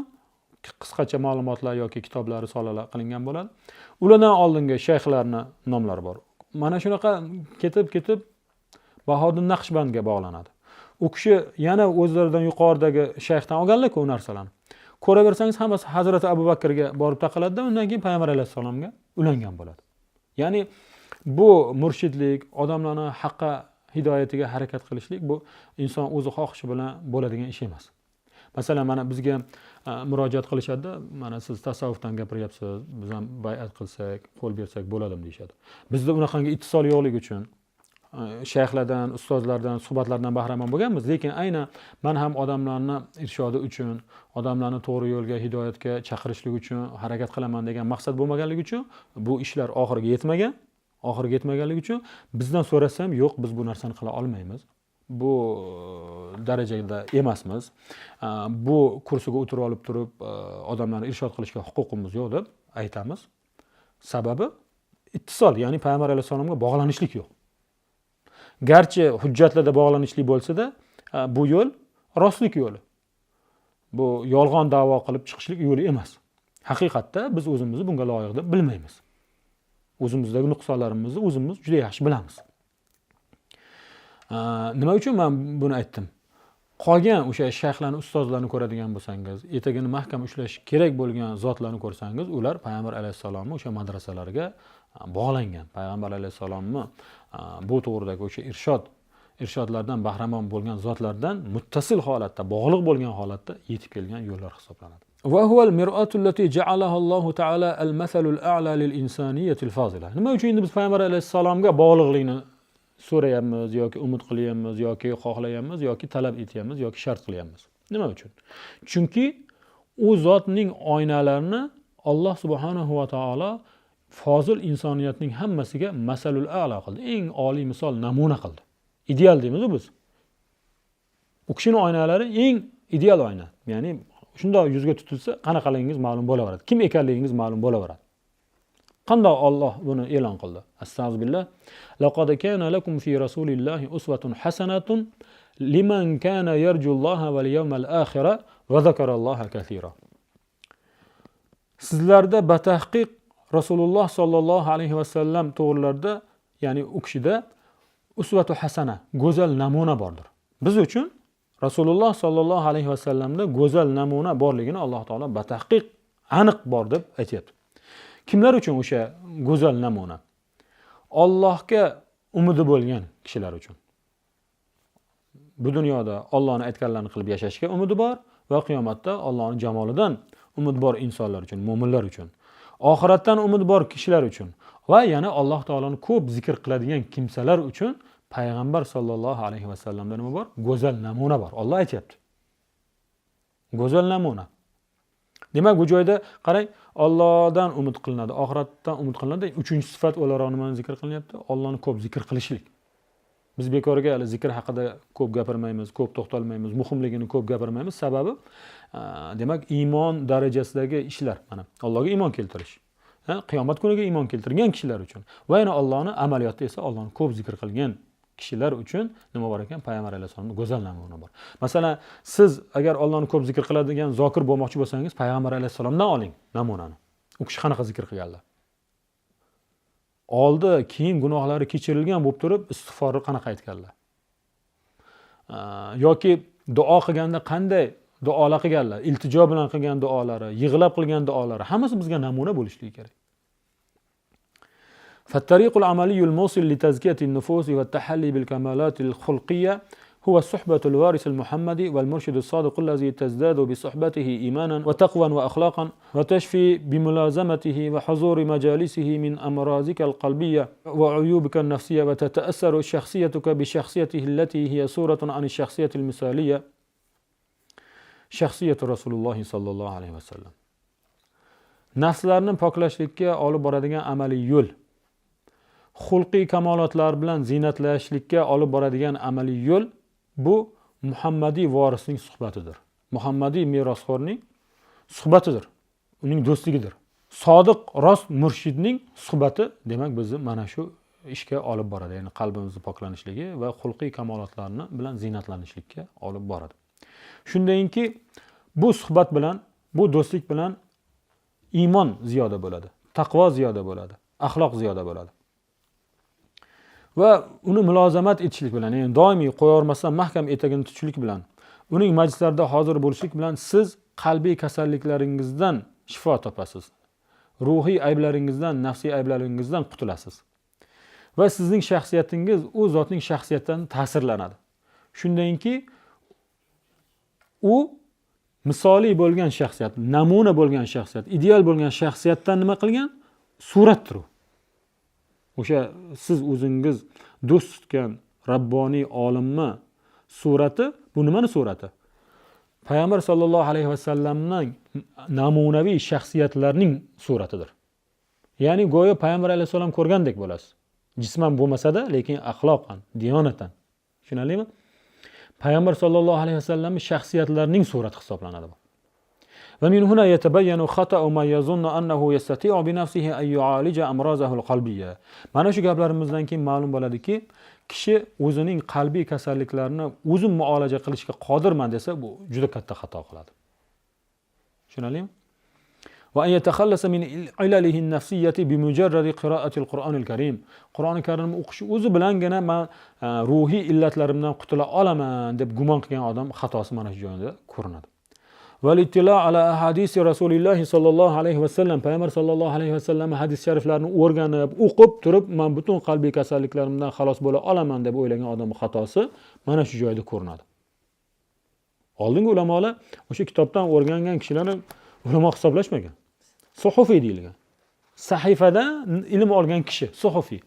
Qisqacha ma'lumotlar yoki kitoblar, risolalar qilingan bo'ladi. Ulardan oldingi shayxlarni nomlari bor. Mana shunaqa ketib-ketib Bahodir Naqshbandga bog'lanadi. U kishi yana o'zlaridan yuqoridagi shayxdan olganlar-ku u narsalarni. Ko'raversangiz hammasi Hazrati Abu Bakrga borib taqaladi-da, undan keyin payg'ambar alayhissalomga ulangan bo'ladi. Ya'ni bu murshidlik, odamlarni haqqa hidoyatiga harakat qilishlik bu inson o'zi xohishi bilan bo'ladigan ish emas. Masalan, mana bizga murojaat qilishadi, mana siz tasavvufdan gapiryapsiz, biz ham bay'at qilsak, qo'l bersak bo'ladimi deyishadi. Bizda unaqangi ittisol yo'qligi uchun shayxlardan, ustozlardan, suhbatlardan bahramand bo'lganmiz, lekin aynan men ham odamlarni irshodi uchun, odamlarni to'g'ri yo'lga, hidoyatga chaqirishlik uchun harakat qilaman degan maqsad bo'lmaganligi uchun bu ishlar oxiriga yetmagan. Oxiriga yetmaganligi uchun bizdan so'rasam, yo'q, biz bu narsani qila olmaymiz. Bu darajada emasmiz. Bu kursiga o'tirib olib turib, odamlarni irshod qilishga huquqimiz yo'q deb aytamiz. Sababi ittisol, ya'ni payg'ambar alayhissalomga bog'lanishlik yo'q. Garchi hujjatlarda bog'lanishlik bo'lsa-da, bu yo'l rostlik yo'li. Bu yolg'on da'vo qilib chiqishlik yo'li emas. Haqiqatda biz o'zimizni bunga loyiq deb bilmaymiz. O'zimizdagi nuqsonlarimizni o'zimiz juda yaxshi bilamiz. Nima uchun men buni aytdim? Qolgan o'sha shayxlarni, ustozlarni ko'radigan bo'lsangiz, etagini mahkam ushlash kerak bo'lgan zotlarni ko'rsangiz, ular payg'ambar alayhissalomni o'sha madrasalariga bog'langan. Payg'ambar alayhissalomni bu to'g'ridagi o'sha irshodlardan bahramand bo'lgan zotlardan muttasil holatda, bog'liq bo'lgan holatda yetib kelgan yo'llar hisoblanadi. Va huval mir'atu allati ja'alaha Allohu ta'ala al-masalul a'la lil insaniyatil fazila. Nima uchun endi biz payg'ambar alayhissalomga bog'liqlikni so'rayapmiz yoki umid qilyapmiz yoki xohlayapmiz yoki talab etyapmiz yoki shart qilyapmiz? Nima uchun? Chunki u zotning oynalarini Alloh subhanahu va taolo fozil insoniyatning hammasiga masalul a'la qildi. Eng oliy misol, namuna qildi. Ideal deymiz biz. U kishining oynalari eng ideal oyna. Ya'ni shundoq yuzga tutilsa, qanaqaligingiz ma'lum bo'laveradi. Kim ekanligingiz ma'lum bo'laveradi. Qandoq Alloh buni e'lon qildi? Astag'firullah. Laqad kana lakum fi rasulillahi uswatun hasanatun liman kana yarjulloha wal yawmal akhira va zakaralloha kaseera. Sizlarda batahqiq Rasululloh sallallohu alayhi va sallam to'g'rilarida, ya'ni u kishida usvatu hasana, go'zal namuna bordir. Biz uchun Rasululloh sallallohu alayhi va sallamda go'zal namuna borligini Alloh taolo batahqiq aniq bor deb aytayapti. Kimlar uchun o'sha go'zal namuna? Allohga umidi bo'lgan kishilar uchun. Bu dunyoda Allohning aytganlarini qilib yashashga umidi bor va qiyomatda Allohning jamolidan umid bor insonlar uchun, mo'minlar uchun. Oxiratdan umid bor kishilar uchun. Va yana Alloh taoloni ko'p zikr qiladigan kimsalar uchun payg'ambar sollallohu alayhi vasallamda nima bor? Go'zal namuna bor. Alloh aytyapti. Go'zal namuna. Demak, bu joyda qarang, Allohdan umid qilinadi, oxiratdan umid qilinadi. Uchinchi sifat o'laroq nimani zikr qilinyapti? Allohni ko'p zikr qilishlik. Biz bekorga hali zikr haqida ko'p gapirmaymiz, ko'p to'xtalmaymiz, muhimligini ko'p gapirmaymiz. Sababi, demak, iymon darajasidagi ishlar, mana Allohga iymon keltirish. Qiyomat kuniga iymon keltirgan kishilar uchun va yana Allohni amaliyotda esa Allohni ko'p zikr qilgan kishilar uchun nima bor ekan? Payg'ambar alayhissalomning go'zal namuna bor. Masalan, siz agar Allohni ko'p zikr qiladigan zokir bo'lmoqchi bo'lsangiz, payg'ambar alayhissalomdan oling namunani. U kishi qanaqa zikr qilganlar? Oldi, keyin gunohlari kechirilgan bo'lib turib, istig'forni qanaqa aytganlar? Yoki duo qilganda qanday duolar qilganlar? Iltijo bilan qilgan duolari, yig'lab qilgan duolari, hammasi bizga namuna bo'lishligi kerak. فالطريق العملي الموصل لتزكية النفوس والتحلي بالكمالات الخلقية هو الصحبة الوارث المحمدي والمرشد الصادق الذي تزداد بصحبته إيمانا وتقوى وأخلاقا وتشفي بملازمته وحضور مجالسه من أمراضك القلبية وعيوبك النفسية وتتأثر شخصيتك بشخصيته التي هي صورة عن الشخصية المثالية شخصية رسول الله صلى الله عليه وسلم. Nafslarni poklashlikka olib boradigan amaliy yo'l, xulqiy kamolotlar bilan ziynatlashlikka olib boradigan amaliy yo'l bu muhammadiy vorisning suhbatidir. Muhammadiy merosxo'rning suhbatidir. Uning do'stligidir. Sodiq, rost murshidning suhbati, demak, bizni mana shu ishga olib boradi. Ya'ni qalbimizni poklanishligi va xulqiy kamolotlarni bilan ziynatlanishlikka olib boradi. Shundayinki, bu suhbat bilan, bu do'stlik bilan iymon ziyoda bo'ladi, taqvo ziyoda bo'ladi, axloq ziyoda bo'ladi. Va uni mulozamat etishlik bilan, ya'ni doimiy qo'yavermasdan mahkam etagini tutishlik bilan, uning majlislarida hozir bo'lishlik bilan siz qalbiy kasalliklaringizdan shifo topasiz. Ruhiy ayblaringizdan, nafsiy ayblaringizdan qutulasiz. Va sizning shaxsiyatingiz u zotning shaxsiyatidan ta'sirlanadi. Shundayinki, u misoliy bo'lgan shaxsiyat, namuna bo'lgan shaxsiyat, ideal bo'lgan shaxsiyatdan nima qilgan? Suratdir u. O'sha siz o'zingiz do'st tutgan rabboniy olimni surati bu nimani surati? Payg'ambar sollallohu alayhi vasallamning namunaviy shaxsiyatlarning suratidir. Ya'ni go'yo payg'ambar alayhissalom ko'rgandek bo'lasiz. Jisman bo'lmasa-da, lekin axloqan, diyonatan. Tushunarlimi? Payg'ambar sollallohu alayhi vasallamning shaxsiyatlarining surati hisoblanadi bu. ومن هنا يتبين خطأ ما يظن أنه يستطيع بنفسه أن يعالج أمراضه القلبية. Mana shu gaplarimizdan keyin ma'lum bo'ladiki, kishi o'zining qalbiy kasalliklarini o'zi muolaja qilishga qodirman desa, bu juda katta xato qiladi. Tushunarlimi? وأن يتخلص من علله النفسية بمجرد قراءة القرآن الكريم. Qur'oni Karimni o'qish o'zi bilangina men ruhiy illatlarimdan qutula olaman deb gumon qilgan odam xatosi mana shu joyda ko'rinadi. والاطلاع على أحاديث رسول الله صلى الله عليه وسلم, payg'ambar sollallohu alayhi vasallam hadis shariflarini o'rganib, o'qib turib, men butun qalbiy kasalliklarimdan xalos bo'la olaman deb o'ylagan odamning xatosi mana shu joyda ko'rinadi. Oldingi ulamolar o'sha kitobdan o'rgangan kishilarni ulamo hisoblashmagan. Suhufiy deyilgan. Sahifadan ilm olgan kishi suhufiy.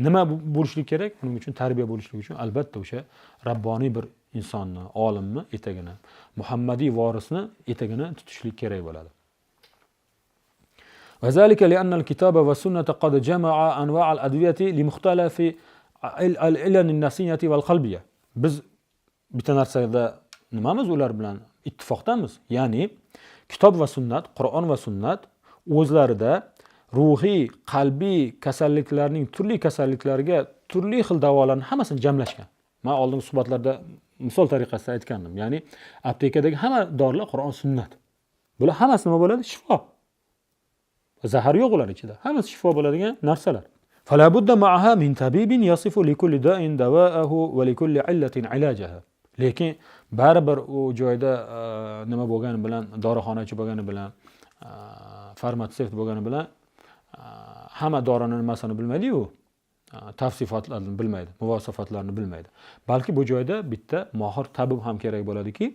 Nima bo'lishlik kerak? Buning uchun tarbiya bo'lishlik uchun albatta o'sha rabboniy bir insonni, olimni etagini, muhammadiy vorisni etagini tutishlik kerak bo'ladi. وذلك لأن الكتاب والسنة قد جمع أنواع الأدوية لمختلف العلل النفسية والقلبية. Biz bitta narsada nimamiz ular bilan ittifoqdamiz? Ya'ni kitob va sunnat, Qur'on va sunnat o'zlarida ruhiy, qalbiy kasalliklarning turli kasalliklarga turli xil davolarni hammasini jamlashgan. Men oldingi suhbatlarda misol tariqasida aytgandim. Ya'ni aptekadagi hamma dorilar Qur'on, sunnat. Bular hammasi nima bo'ladi? Shifo. Zahar yo'q ular ichida. Hammasi shifo bo'ladigan narsalar. فلا بد معها من طبيب يصف لكل داء دواءه ولكل علة علاجها. Lekin baribir u joyda nima bo'lgani bilan, dorixonachi bo'lgani bilan, farmatsevt bo'lgani bilan hamma dorini nimasini bilmaydi-yu, tavsifotlarni bilmaydi, muvosafatlarni bilmaydi. Balki bu joyda bitta mohir tabib ham kerak bo'ladiki,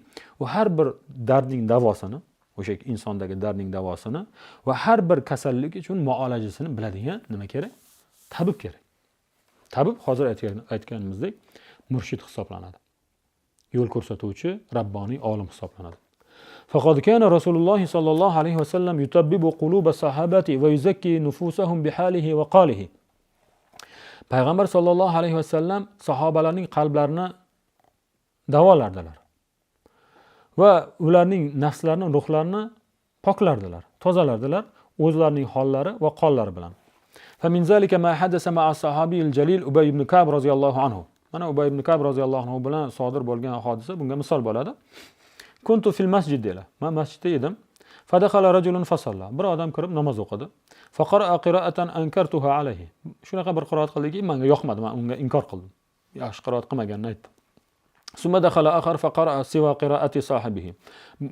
u har bir dardning davosini, O'sha insondagi dardning davosini va har bir kasallik uchun muolajasini biladigan nima kerak? Tabib kerak. Tabib hozir aytganimizdek murshid hisoblanadi. Yo'l ko'rsatuvchi rabboniy olim hisoblanadi. Faqad kana Rasululloh sallallohu alayhi vasallam yutabbibu quluba sahabati va yuzakki nufusahum bihalihi va qalihi. Payg'ambar sallallohu alayhi vasallam sahobalarning qalblarini davolardilar va ularning nafslarini, ruhlarini poklardilar, tozalardilar o'zlarining hollari va qollari bilan. Fa min zalika ma hadasa ma'a sahabiyil jalil Ubay ibn Ka'b roziyallohu anhu. Mana Ubay ibn Ka'b roziyallohu anhu bilan sodir bo'lgan hodisa bunga misol bo'ladi. Kuntu fil masjid deylar. Men masjidda edim. Fadakhala rajulun fasalla. Bir odam kirib namoz o'qidi. Faqara'a qira'atan ankartuha alayhi. Shunaqa bir qiroat qildiki, menga yoqmadi, men unga inkor qildim. Yaxshi qiroat qilmaganini aytdim. Summa dakhala akhar faqara'a siwa qira'ati sahibihi.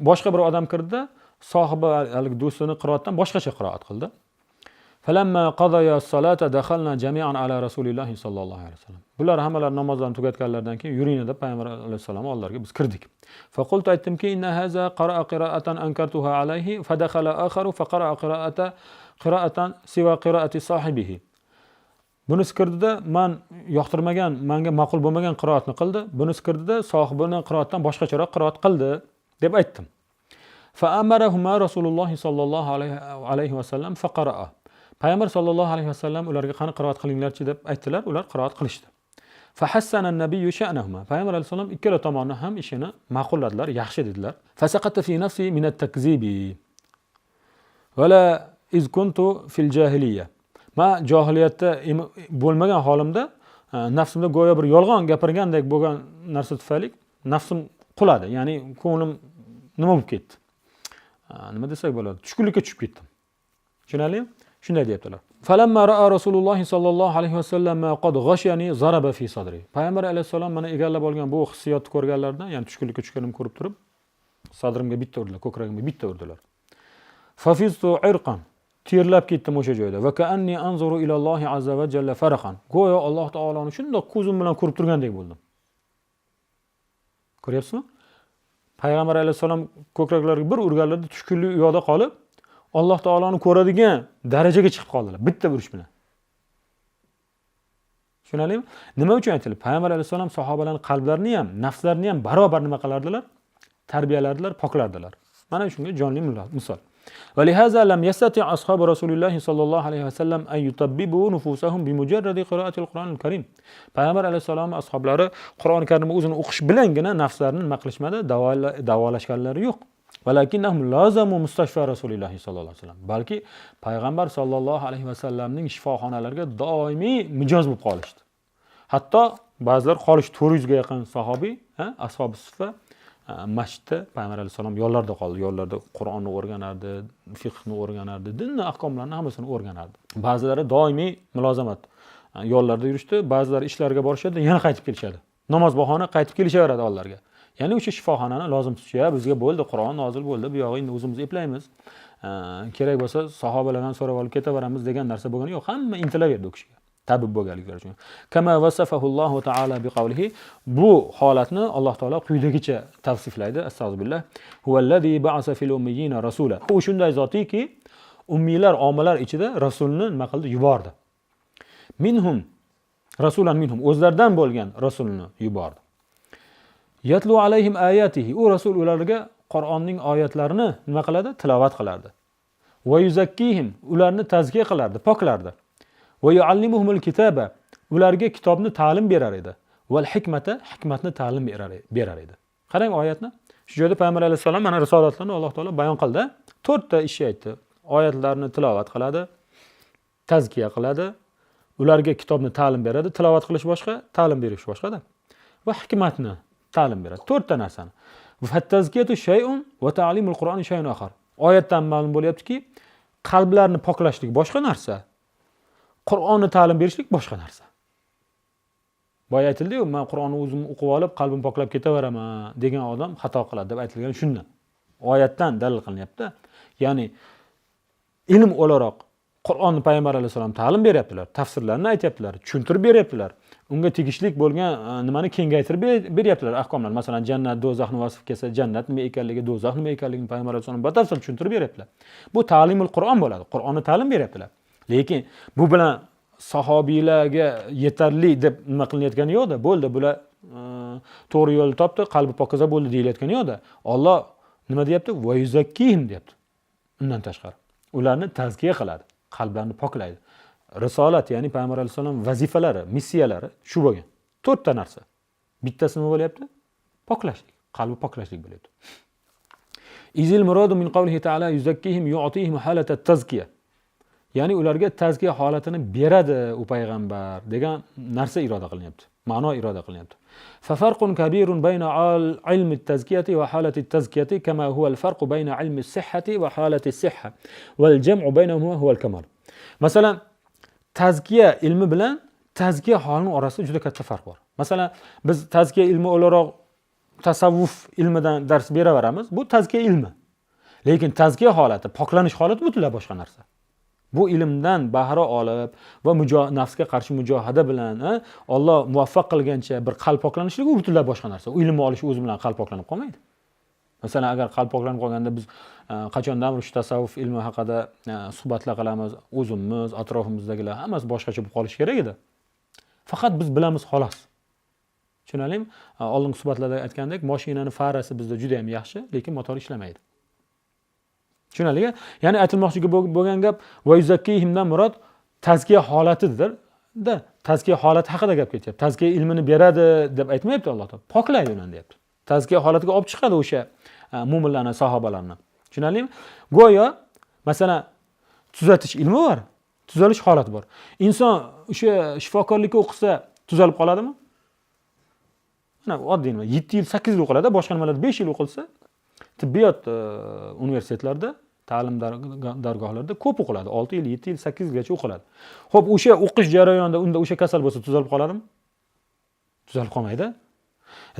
Boshqa bir odam kirdida, sohibi haligi do'stini qiroatdan boshqacha qiroat qildi. Falamma qadaya as-salata dakhalna jami'an ala rasulillahi sallallohu alayhi vasallam. Bular hammalari namozlarni tugatganlaridan keyin yuringlar deb payg'ambar alayhissalom oldilariga biz kirdik. Faqultu aytdimki, inna haza qara'a qira'atan ankartuha alayhi fadakhala akharu faqara'a qira'atan siwa qira'ati sahibihi. Bunisi kirdida man yoqtirmagan, menga ma'qul bo'lmagan qiroatni qildi. Bunisi kirdida sohibini qiroatdan boshqacharoq qiroat qildi deb aytdim. Fa amarahuma Rasululloh sallallohu alayhi vasallam faqara'a. Payg'ambar sallallohu alayhi vasallam ularga qani qiroat qilinglarchi deb aytdilar, ular qiroat qilishdi. Fahassana an-nabiyyu sha'nahuma. Payg'ambar alayhissalom ikkala tomonni ham ishini ma'qulladilar, yaxshi dedilar. Fasaqata fi nafsi min at-takzibi. Va la iz kuntu fil jahiliyya. Ma johiliyatda bo'lmagan holimda nafsimda go'yo bir yolg'on gapirgandek bo'lgan narsa tufayli nafsim quladi. Ya'ni ko'nglim nima bo'lib ketdi? Nima desak bo'ladi? Tushkunlikka tushib ketdim. Tushunarlimi? Shunday deyaptilar. Falamma ra'a Rasululloh sallallohu alayhi vasallam qad ghashiyani zaraba fi sadri. Payg'ambar alayhissalom meni egallab olgan bu hissiyotni ko'rganlaridan, ya'ni tushkunlikka tushganimni ko'rib turib, sadrimga bitta urdilar, ko'kragimga bitta urdilar. Fafiztu irqan, terlab ketdim o'sha joyda. Va ka'anni anzuru ila Allohi azza va jalla faraqan. Go'yo Alloh taoloni shundoq ko'zim bilan ko'rib turgandek bo'ldim. Ko'ryapsizmi? Payg'ambar alayhissalom ko'kraklariga bir urganlarida tushkunlik u yoqda qolib, Alloh taoloni ko'radigan darajaga chiqib qoldilar bitta urish bilan. Tushunarlimi? Nima uchun aytildi? Payg'ambar alayhissalom sahobalarning qalblarini ham, nafslarini ham barobar nima qilardilar? Tarbiyalardilar, poklardilar. Mana shunga jonli misol. Va lihaza lam yastati ashabu rasulillahi sallallohu alayhi vasallam an yutabbibu nufusahum bimujarradi qira'ati al-Qur'onil Karim. Payg'ambar alayhissalom ashablari Qur'oni Karimni o'zini o'qish bilangina nafslarini nima qilishmadi? Davolashganlari yo'q. Valakinnahum lazamu mustashfa rasulillahi sallallohu alayhi vasallam. Balki payg'ambar sallallohu alayhi vasallamning shifoxonalariga doimiy mijoz bo'lib qolishdi. Hatto ba'zilar qolish 400 ga yaqin sahobiy, ashobi suffa masjidda payg'ambar alayhissalom yo'llarda qoldi. Yo'llarda Qur'onni o'rganardi, fiqhni o'rganardi, dinni ahkomlarini hammasini o'rganardi. Ba'zilari doimiy mulozamat yo'llarda yurishdi, ba'zilari ishlariga borishadi, yana qaytib kelishadi. Namoz bahona qaytib kelishaveradi oldilariga. Ya'ni o'sha shifoxonani lozim tutish, ya bizga bo'ldi, Qur'on nozil bo'ldi, bu yog'i endi o'zimiz eplaymiz. Kerak bo'lsa sahobalardan so'rab olib ketaveramiz degan narsa bo'lgani yo'q. Hamma intilaverdi u kishiga. Tabib bo'lganliklari uchun. Kama vasafahullohu taala biqavlihi, bu holatni Alloh taolo quyidagicha tavsiflaydi. Astag'firullah. Huvallazi ba'asa fil ummiyina rasula. U shunday zotiki, ummiylar, omalar ichida rasulni nima qildi? Yubordi. Minhum rasulan minhum, o'zlaridan bo'lgan rasulni yubordi. Yatlu alayhim ayatihi, u rasul ularga Qur'onning oyatlarini nima qiladi? Tilovat qilardi. Va yuzakkihim, ularni tazkiya qilardi, poklardi. Va yuallimuhumul kitaba, ularga kitobni ta'lim berar edi. Val hikmata, hikmatni ta'lim berar edi. Qarang oyatni. Shu joyda payg'ambar alayhissalom mana risolatlarni Alloh taolo bayon qildi. 4 ta ishni aytdi. Oyatlarni tilovat qiladi, tazkiya qiladi, ularga kitobni ta'lim beradi. Tilovat qilish boshqa, ta'lim berish boshqada. Va hikmatni ta'lim beradi. 4 ta narsani. Fattazkiyatu shay'un va ta'limul Qur'oni shay'un axar. Oyatdan ma'lum bo'lyaptiki, qalblarni poklashlik boshqa narsa, Qur'onni ta'lim berishlik boshqa narsa. Boya aytildi-yu, men Qur'onni o'zim o'qib olib, qalbim poklab ketaveraman degan odam xato qiladi deb aytilgan shundan. Oyatdan dalil qilinyapti. Ya'ni ilm o'laroq Qur'onni payg'ambar alayhissalom ta'lim beryaptilar, tafsirlarini aytyaptilar, tushuntirib beryaptilar. Unga tegishli bo'lgan nimani kengaytirib beryaptilar ahkomlar. Masalan, jannat, do'zaxni vasf kelsa, jannat nima ekanligi, do'zax nima ekanligini payg'ambar alayhissalom batafsil tushuntirib beryaptilar. Bu ta'limul Qur'on bo'ladi. Qur'onni ta'lim beryaptilar. Lekin bu bilan sahobiylarga yetarli deb nima qilinayotgani yo'qda. Bo'ldi, bular to'g'ri yo'lni topdi, qalbi pokiza bo'ldi deyilayotgani yo'qda. Olloh nima deyapti? Va yuzakkihim deyapti. Undan tashqari ularni tazkiya qiladi, qalblarini poklaydi. Risolat, ya'ni payg'ambar alayhissalom vazifalari, missiyalari shu bo'lgan. To'rtta narsa. Bittasi nima bo'lyapti? Poklashlik, qalbi poklashlik bo'lyapti. Izil muradu min qawlihi ta'ala yuzakkihim yu'tihim halata tazkiya. Ya'ni ularga tazkiya holatini beradi u payg'ambar degan narsa iroda qilinyapti. Ma'no iroda qilinyapti. Fa farqun kabirun bayna ilmi tazkiyati va halati tazkiyati kama huwa al-farqu bayna ilmi sihhati va halati sihha wal jam'u baynahuma huwa al-kamal. Masalan, tazkiya ilmi bilan tazkiya holining orasida juda katta farq bor. Masalan, biz tazkiya ilmi o'laroq tasavvuf ilmidan dars beraveramiz. Bu tazkiya ilmi. Lekin tazkiya holati, poklanish holati butunlay boshqa narsa. Bu ilmdan bahra olib va nafsga qarshi mujohada bilan Alloh muvaffaq qilgancha bir qalb poklanishligi u butunlay boshqa narsa. U ilmni olish o'zi bilan qalb poklanib qolmaydi. Masalan, agar qalb poklanib qolganda biz qachondandir shu tasavvuf ilmi haqida suhbatlar qilamiz, o'zimiz, atrofimizdagilar hammasi boshqacha bo'lib qolishi kerak edi. Faqat biz bilamiz xolos. Tushunarlimi? Oldingi suhbatlarda aytgandek, mashinani farasi bizda juda ham yaxshi, lekin motor ishlamaydi. Tushunarlimi? Ya'ni aytilmoqchi bo'lgan gap va yuzakkihimdan murod tazkiya holatidir. Da, tazkiya holati haqida gap ketyapti. Tazkiya ilmini beradi deb aytmayapti Alloh taolo. Poklaydi ularni deyapti. Tazkiya holatiga olib chiqadi o'sha mo'minlarni, sahobalarni. Tushunarlimi? Go'yo masalan tuzatish ilmi bor, tuzalish holati bor. Inson o'sha shifokorlikka o'qisa tuzalib qoladimi? Mana oddiy nima, 7 yil, 8 yil o'qiladi, boshqa nimalarda 5 yil o'qilsa, tibbiyot universitetlarida, ta'lim dargohlarida ko'p o'qiladi. 6 yil, 7 yil, 8 yilgacha o'qiladi. Xo'p, o'sha o'qish jarayonida unda o'sha kasal bo'lsa tuzalib qoladimi? Tuzalib qolmaydi.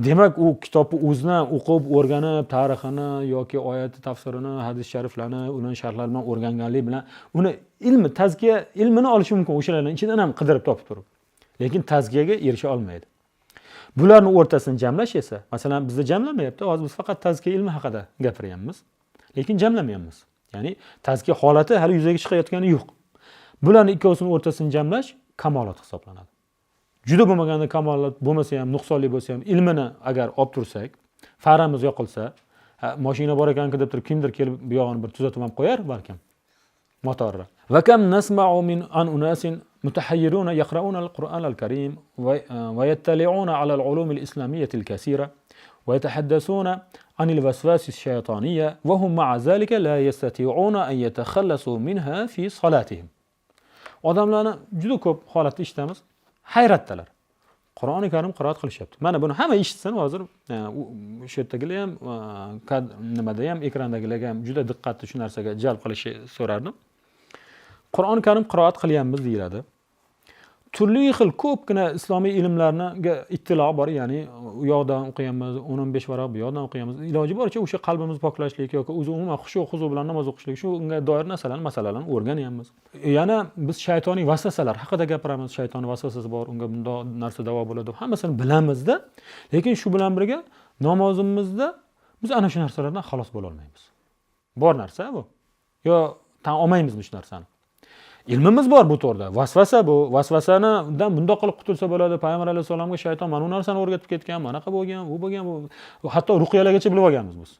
Demak, u kitobni o'zidan o'qib, o'rganib, tarixini yoki oyati tafsirini, hadis shariflarni, uning sharhlari bilan o'rganganlik bilan uni ilmi, tazkiya ilmini olishi mumkin, o'shalarning ichidan ham qidirib topib turib. Lekin tazkiyaga erisha olmaydi. Bularni o'rtasini jamlash esa, masalan, bizda jamlamayapti. Hozir biz faqat tazkiya ilmi haqida gapiryapmiz. Lekin jamlamayapmiz. Ya'ni tazkiya holati hali yuzaga chiqayotgani yo'q. Bularni ikkovsini o'rtasini jamlash kamolot hisoblanadi. Juda bo'lmaganda kamolot bo'lmasa ham, nuqsonli bo'lsa ham ilmini agar olib tursak, faramiz yoqilsa, mashina bor ekanku deb turib kimdir kelib bu yog'ini bir tuzatib ham qo'yar balkim motorni. Va kam nasma'u min an unasin mutahayyiruna yaqra'una al-Qur'an al-Karim va yattali'una 'ala al-'ulum al-islamiyyah al-kasira va yatahaddathuna 'an al-waswas ash-shaytaniyya va hum ma'a zalika la yastati'una an yatakhallasu minha fi salatihim. Odamlarni juda ko'p holatda eshitamiz, hayratdalar. Qur'oni Karim qiroat qilishyapti. Mana buni hamma eshitsin hozir, o'sha yerdagilar ham, nimada ham, ekrandagilarga ham juda diqqatni shu narsaga jalb qilishni so'rardim. Qur'oni Karim qiroat qilyapmiz deyiladi. Turli xil ko'pgina islomiy ilmlarga ittilo bor, ya'ni u yoqdan o'qiyapmiz, 10-15 varaq bu yoqdan o'qiyapmiz. Iloji boricha o'sha qalbimizni poklashlik yoki o'zi umuman xushu huzu bilan namoz o'qishlik, shunga doir narsalarni, masalalarni o'rganyapmiz. Yana biz shaytoniy vasvasalar haqida gapiramiz, shaytoniy vasvasasi bor, unga bundoq narsa davo bo'ladi deb hammasini bilamizda, lekin shu bilan birga namozimizda biz ana shu narsalardan xalos bo'la olmaymiz. Bor narsa bu. Yo tan olmaymizmi shu narsani? Ilmimiz bor bu to'g'rida. Vasvasa bu. Vasvasanidan bundoq qilib qutulsa bo'ladi. Payg'ambar alayhissalomga shayton mana bu narsani o'rgatib ketgan, manaqa bo'lgan, u bo'lgan, bu. Hatto ruqyalargacha bilib olganmiz biz.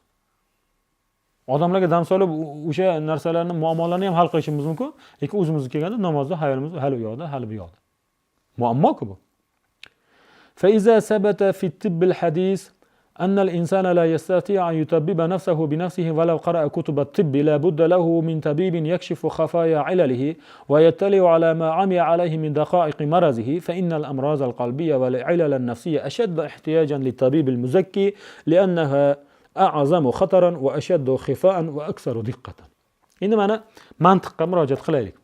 Odamlarga dam solib o'sha narsalarni, muammolarni ham hal qilishimiz mumkin, lekin o'zimizga kelganda namozda hayolimiz hali u yoqda, hali bu yoqda. Muammo-ku bu. Fa iza sabata fi tibbil hadis أن الإنسان لا يستطيع أن يطبب نفسه بنفسه ولو قرأ كتب الطب لا بد له من طبيب يكشف خفايا علله ويطلع على ما عمي عليه من دقائق مرضه فإن الأمراض القلبية والعلل النفسية أشد احتياجا للطبيب المزكي لأنها أعظم خطرا وأشد خفاء وأكثر دقة. Endi mana mantiqqa murojaat qilaylik.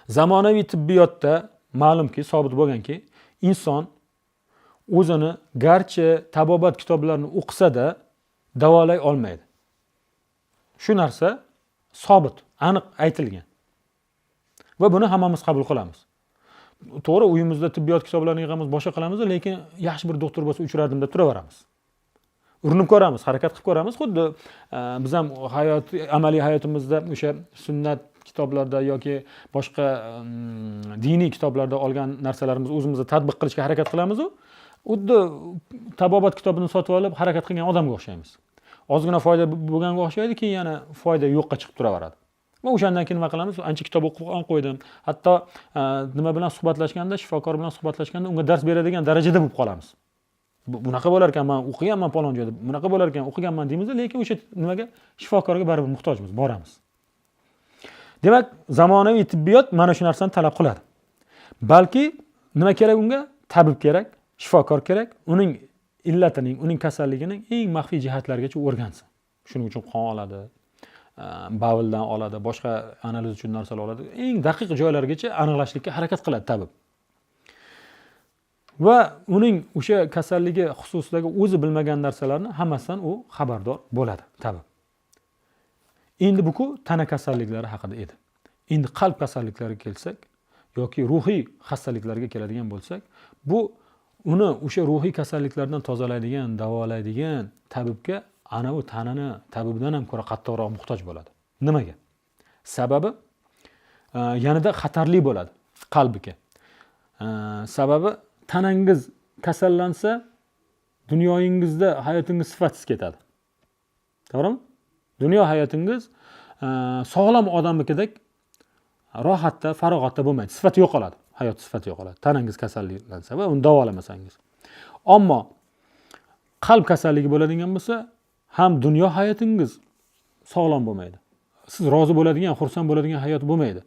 Zamonaviy tibbiyotda ma'lumki, sobit bo'lganki, inson o'zini garchi tabobat kitoblarini o'qisa-da davolay olmaydi. Shu narsa sobit, aniq aytilgan. Va buni hammamiz qabul qilamiz. To'g'ri, uyimizda tibbiyot kitoblarini yig'amiz, boshqa qilamiz, lekin yaxshi bir doktor bo'lsa uchrardim deb turaveramiz. Urinib ko'ramiz, harakat qilib ko'ramiz. Xuddi biz ham hayot, amaliy hayotimizda o'sha sunnat kitoblarda yoki boshqa diniy kitoblarda olgan narsalarimizni o'zimizda tatbiq qilishga harakat qilamiz-u, xuddi tabobat kitobini sotib olib harakat qilgan odamga o'xshaymiz. Ozgina foyda bo'lganga o'xshaydi, keyin yana foyda yo'qqa chiqib turaveradi. Va o'shandan keyin nima qilamiz? Ancha kitob o'qib ham qo'ydim. Hatto nima bilan suhbatlashganda, shifokor bilan suhbatlashganda unga dars beradigan darajada bo'lib qolamiz. Bunaqa bo'lar ekan, men o'qiganman falon joyda, bunaqa bo'lar ekan, o'qiganman deymiz, lekin o'sha nimaga, shifokorga baribir muhtojmiz, boramiz. Demak, zamonaviy tibbiyot mana shu narsani talab qiladi. Balki nima kerak unga? Tabib kerak, shifokor kerak, uning illatining, uning kasalligining eng maxfiy jihatlarigacha o'rgansin. Shuning uchun qon oladi, bavldan oladi, boshqa analiz uchun narsalar oladi. Eng daqiq joylargacha aniqlashlikka harakat qiladi tabib. Va uning o'sha kasalligi xususidagi o'zi bilmagan narsalarni hammasidan u xabardor bo'ladi tabib. Endi bu-ku tana kasalliklari haqida edi. Endi qalb kasalliklariga kelsak yoki ruhiy xastaliklarga keladigan bo'lsak, bu uni o'sha ruhiy kasalliklardan tozalaydigan, davolaydigan tabibga ana u tanani tabibidan ham ko'ra qattiqroq muhtoj bo'ladi. Nimaga? Sababi yanada xatarli bo'ladi qalbiga. Sababi tanangiz kasallansa, dunyoyingizda hayotingiz sifatsiz ketadi. To'g'rimi? Dunyo hayotingiz sog'lom odamnikidek rohatda, farog'atda bo'lmaydi. Sifati yo'qoladi. Hayot sifati yo'qoladi. Tanangiz kasallansa va uni davolamasangiz. Ammo qalb kasalligi bo'ladigan bo'lsa, ham dunyo hayotingiz sog'lom bo'lmaydi. Siz rozi bo'ladigan, xursand bo'ladigan hayot bo'lmaydi.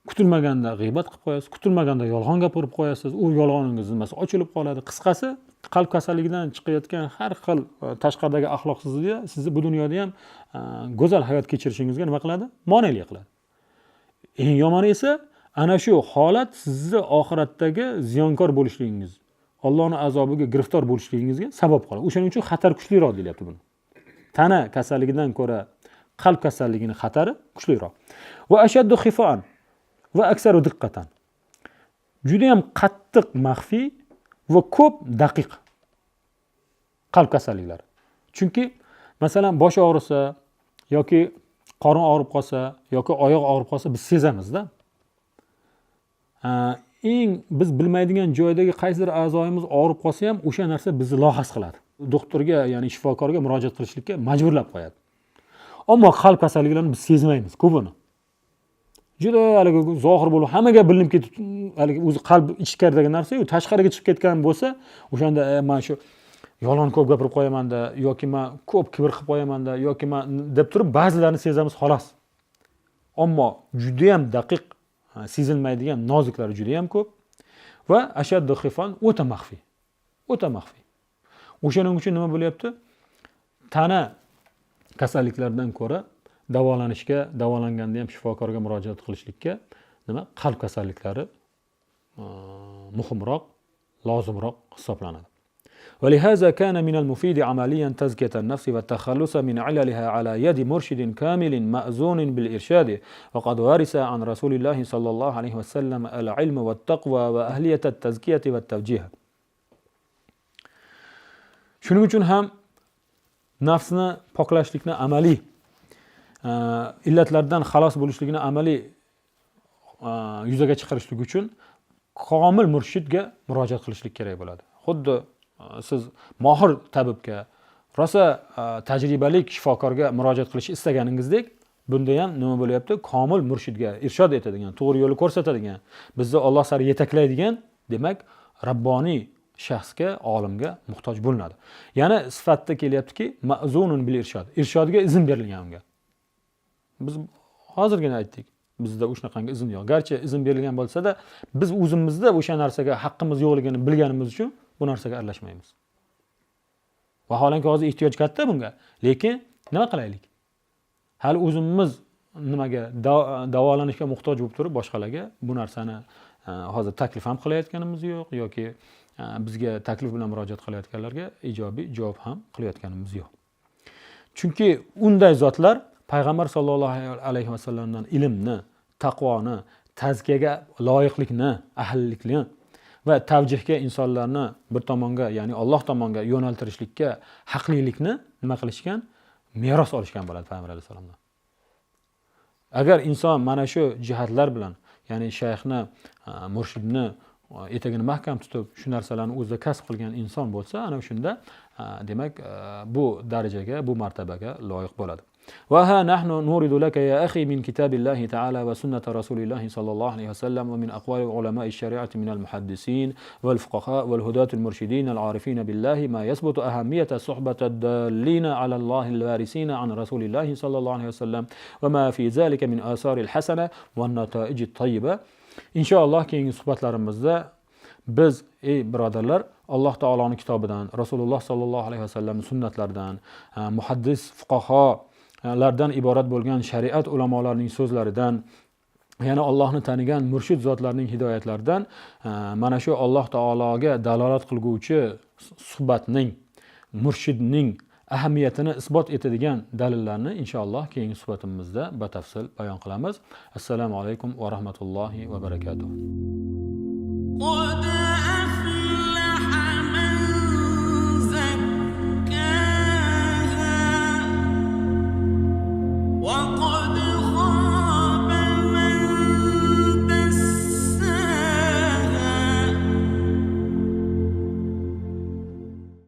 Kutilmaganda g'iybat qilib qo'yasiz, kutilmaganda yolg'on gapirib qo'yasiz, u yolg'oningiz nimasi ochilib qoladi. Qisqasi, qalb kasalligidan chiqayotgan har xil tashqaridagi axloqsizlik sizni bu dunyoda ham go'zal hayot kechirishingizga nima qiladi? Monelik qiladi. Eng yomoni esa ana shu holat sizni oxiratdagi ziyonkor bo'lishligingiz, Allohning azobiga giriftor bo'lishligingizga sabab qoladi. O'shaning uchun xatar kuchliroq deyilyapti buni. Tana kasalligidan ko'ra qalb kasalligining xatari kuchliroq. Va ashaddu xifan va aksaru diqqatan. Juda ham qattiq maxfiy va ko'p daqiq qalb kasalliklari. Chunki masalan bosh og'risa yoki qorin og'rib qolsa yoki oyoq og'rib qolsa biz sezamizda. Eng biz bilmaydigan joydagi qaysidir a'zoyimiz og'rib qolsa ham o'sha narsa bizni lohas qiladi. Doktorga, ya'ni shifokorga murojaat qilishlikka majburlab qo'yadi. Ammo qalb kasalliklarini biz sezmaymiz ko'pini. Juda haligi zohir bo'lib hammaga bilinib ketib, haligi o'zi qalb ichkaridagi narsa-yu, tashqariga chiqib ketgan bo'lsa, o'shanda men shu yolg'on ko'p gapirib qo'yamanda yoki men ko'p kibr qilib qo'yamanda yoki men deb turib ba'zilarini sezamiz xolos. Ammo juda ham daqiq sezilmaydigan noziklari juda ham ko'p va ashaddu xifon o'ta maxfiy. O'ta maxfiy. O'shaning uchun nima bo'lyapti? Tana kasalliklaridan ko'ra davolanishga, davolanganda ham shifokorga murojaat qilishlikka nima qalb kasalliklari muhimroq, lozimroq hisoblanadi. ولهذا كان من المفيد عمليا تزكية النفس والتخلص من عللها على يد مرشد كامل مأذون بالإرشاد وقد ورث عن رسول الله صلى الله عليه وسلم العلم والتقوى وأهلية التزكية والتوجيه. Shuning uchun ham nafsni poklashlikni amaliy illatlardan xalos bo'lishligini amaliy yuzaga chiqarishlik uchun komil murshidga murojaat qilishlik kerak bo'ladi. Xuddi siz mohir tabibga, rosa tajribali shifokorga murojaat qilishni istaganingizdek, bunda ham nima bo'lyapti? Komil murshidga irshod etadigan, to'g'ri yo'lni ko'rsatadigan, bizni Alloh sari yetaklaydigan, demak, rabboniy shaxsga, olimga muhtoj bo'linadi. Yana sifatda kelyaptiki, ma'zunun bil irshod. Irshodga izn berilgan unga. Biz hozirgina aytdik, bizda o'shanaqangi izn yo'q. Garchi izn berilgan bo'lsa-da, biz o'zimizda o'sha narsaga haqqimiz yo'qligini bilganimiz uchun bu narsaga aralashmaymiz. Vaholanki hozir ehtiyoj katta bunga, lekin nima qilaylik? Hali o'zimiz nimaga davolanishga muhtoj bo'lib turib, boshqalarga bu narsani hozir taklif ham qilayotganimiz yo'q yoki bizga taklif bilan murojaat qilayotganlarga ijobiy javob ham qilayotganimiz yo'q. Chunki unday zotlar payg'ambar sollallohu alayhi vasallamdan ilmni, taqvoni, Tazkiyaga loyiqlikni, ahllikni va tavjihga, insonlarni bir tomonga, ya'ni Alloh tomonga yo'naltirishlikka haqlilikni nima qilishgan? Meros olishgan bo'ladi payg'ambar alayhissalomdan. Agar inson mana shu jihatlar bilan, ya'ni shayxni, murshidni etagini mahkam tutib, shu narsalarni o'zida kasb qilgan inson bo'lsa, ana shunda demak bu darajaga, bu martabaga loyiq bo'ladi. وها نحن نورد لك يا أخي من كتاب الله تعالى وسنة رسول الله صلى الله عليه وسلم ومن أقوال علماء الشريعة من المحدثين والفقهاء والهداة المرشدين العارفين بالله ما يثبت أهمية صحبة الدالين على الله الوارثين عن رسول الله صلى الله عليه وسلم وما في ذلك من آثار الحسنة والنتائج الطيبة. Inshaalloh keyingi suhbatlarimizda biz, ey birodarlar, Alloh taoloning kitobidan, Rasululloh sollallohu alayhi vasallam sunnatlaridan, muhaddis fuqaholardan iborat bo'lgan shariat ulamolarining so'zlaridan, yana Allohni tanigan murshid zotlarning hidoyatlaridan mana shu Alloh taologa dalolat qilguvchi suhbatning, murshidning ahamiyatini isbot etadigan dalillarni inshaalloh keyingi suhbatimizda batafsil bayon qilamiz. Assalomu alaykum va rahmatullohi va barakatuh.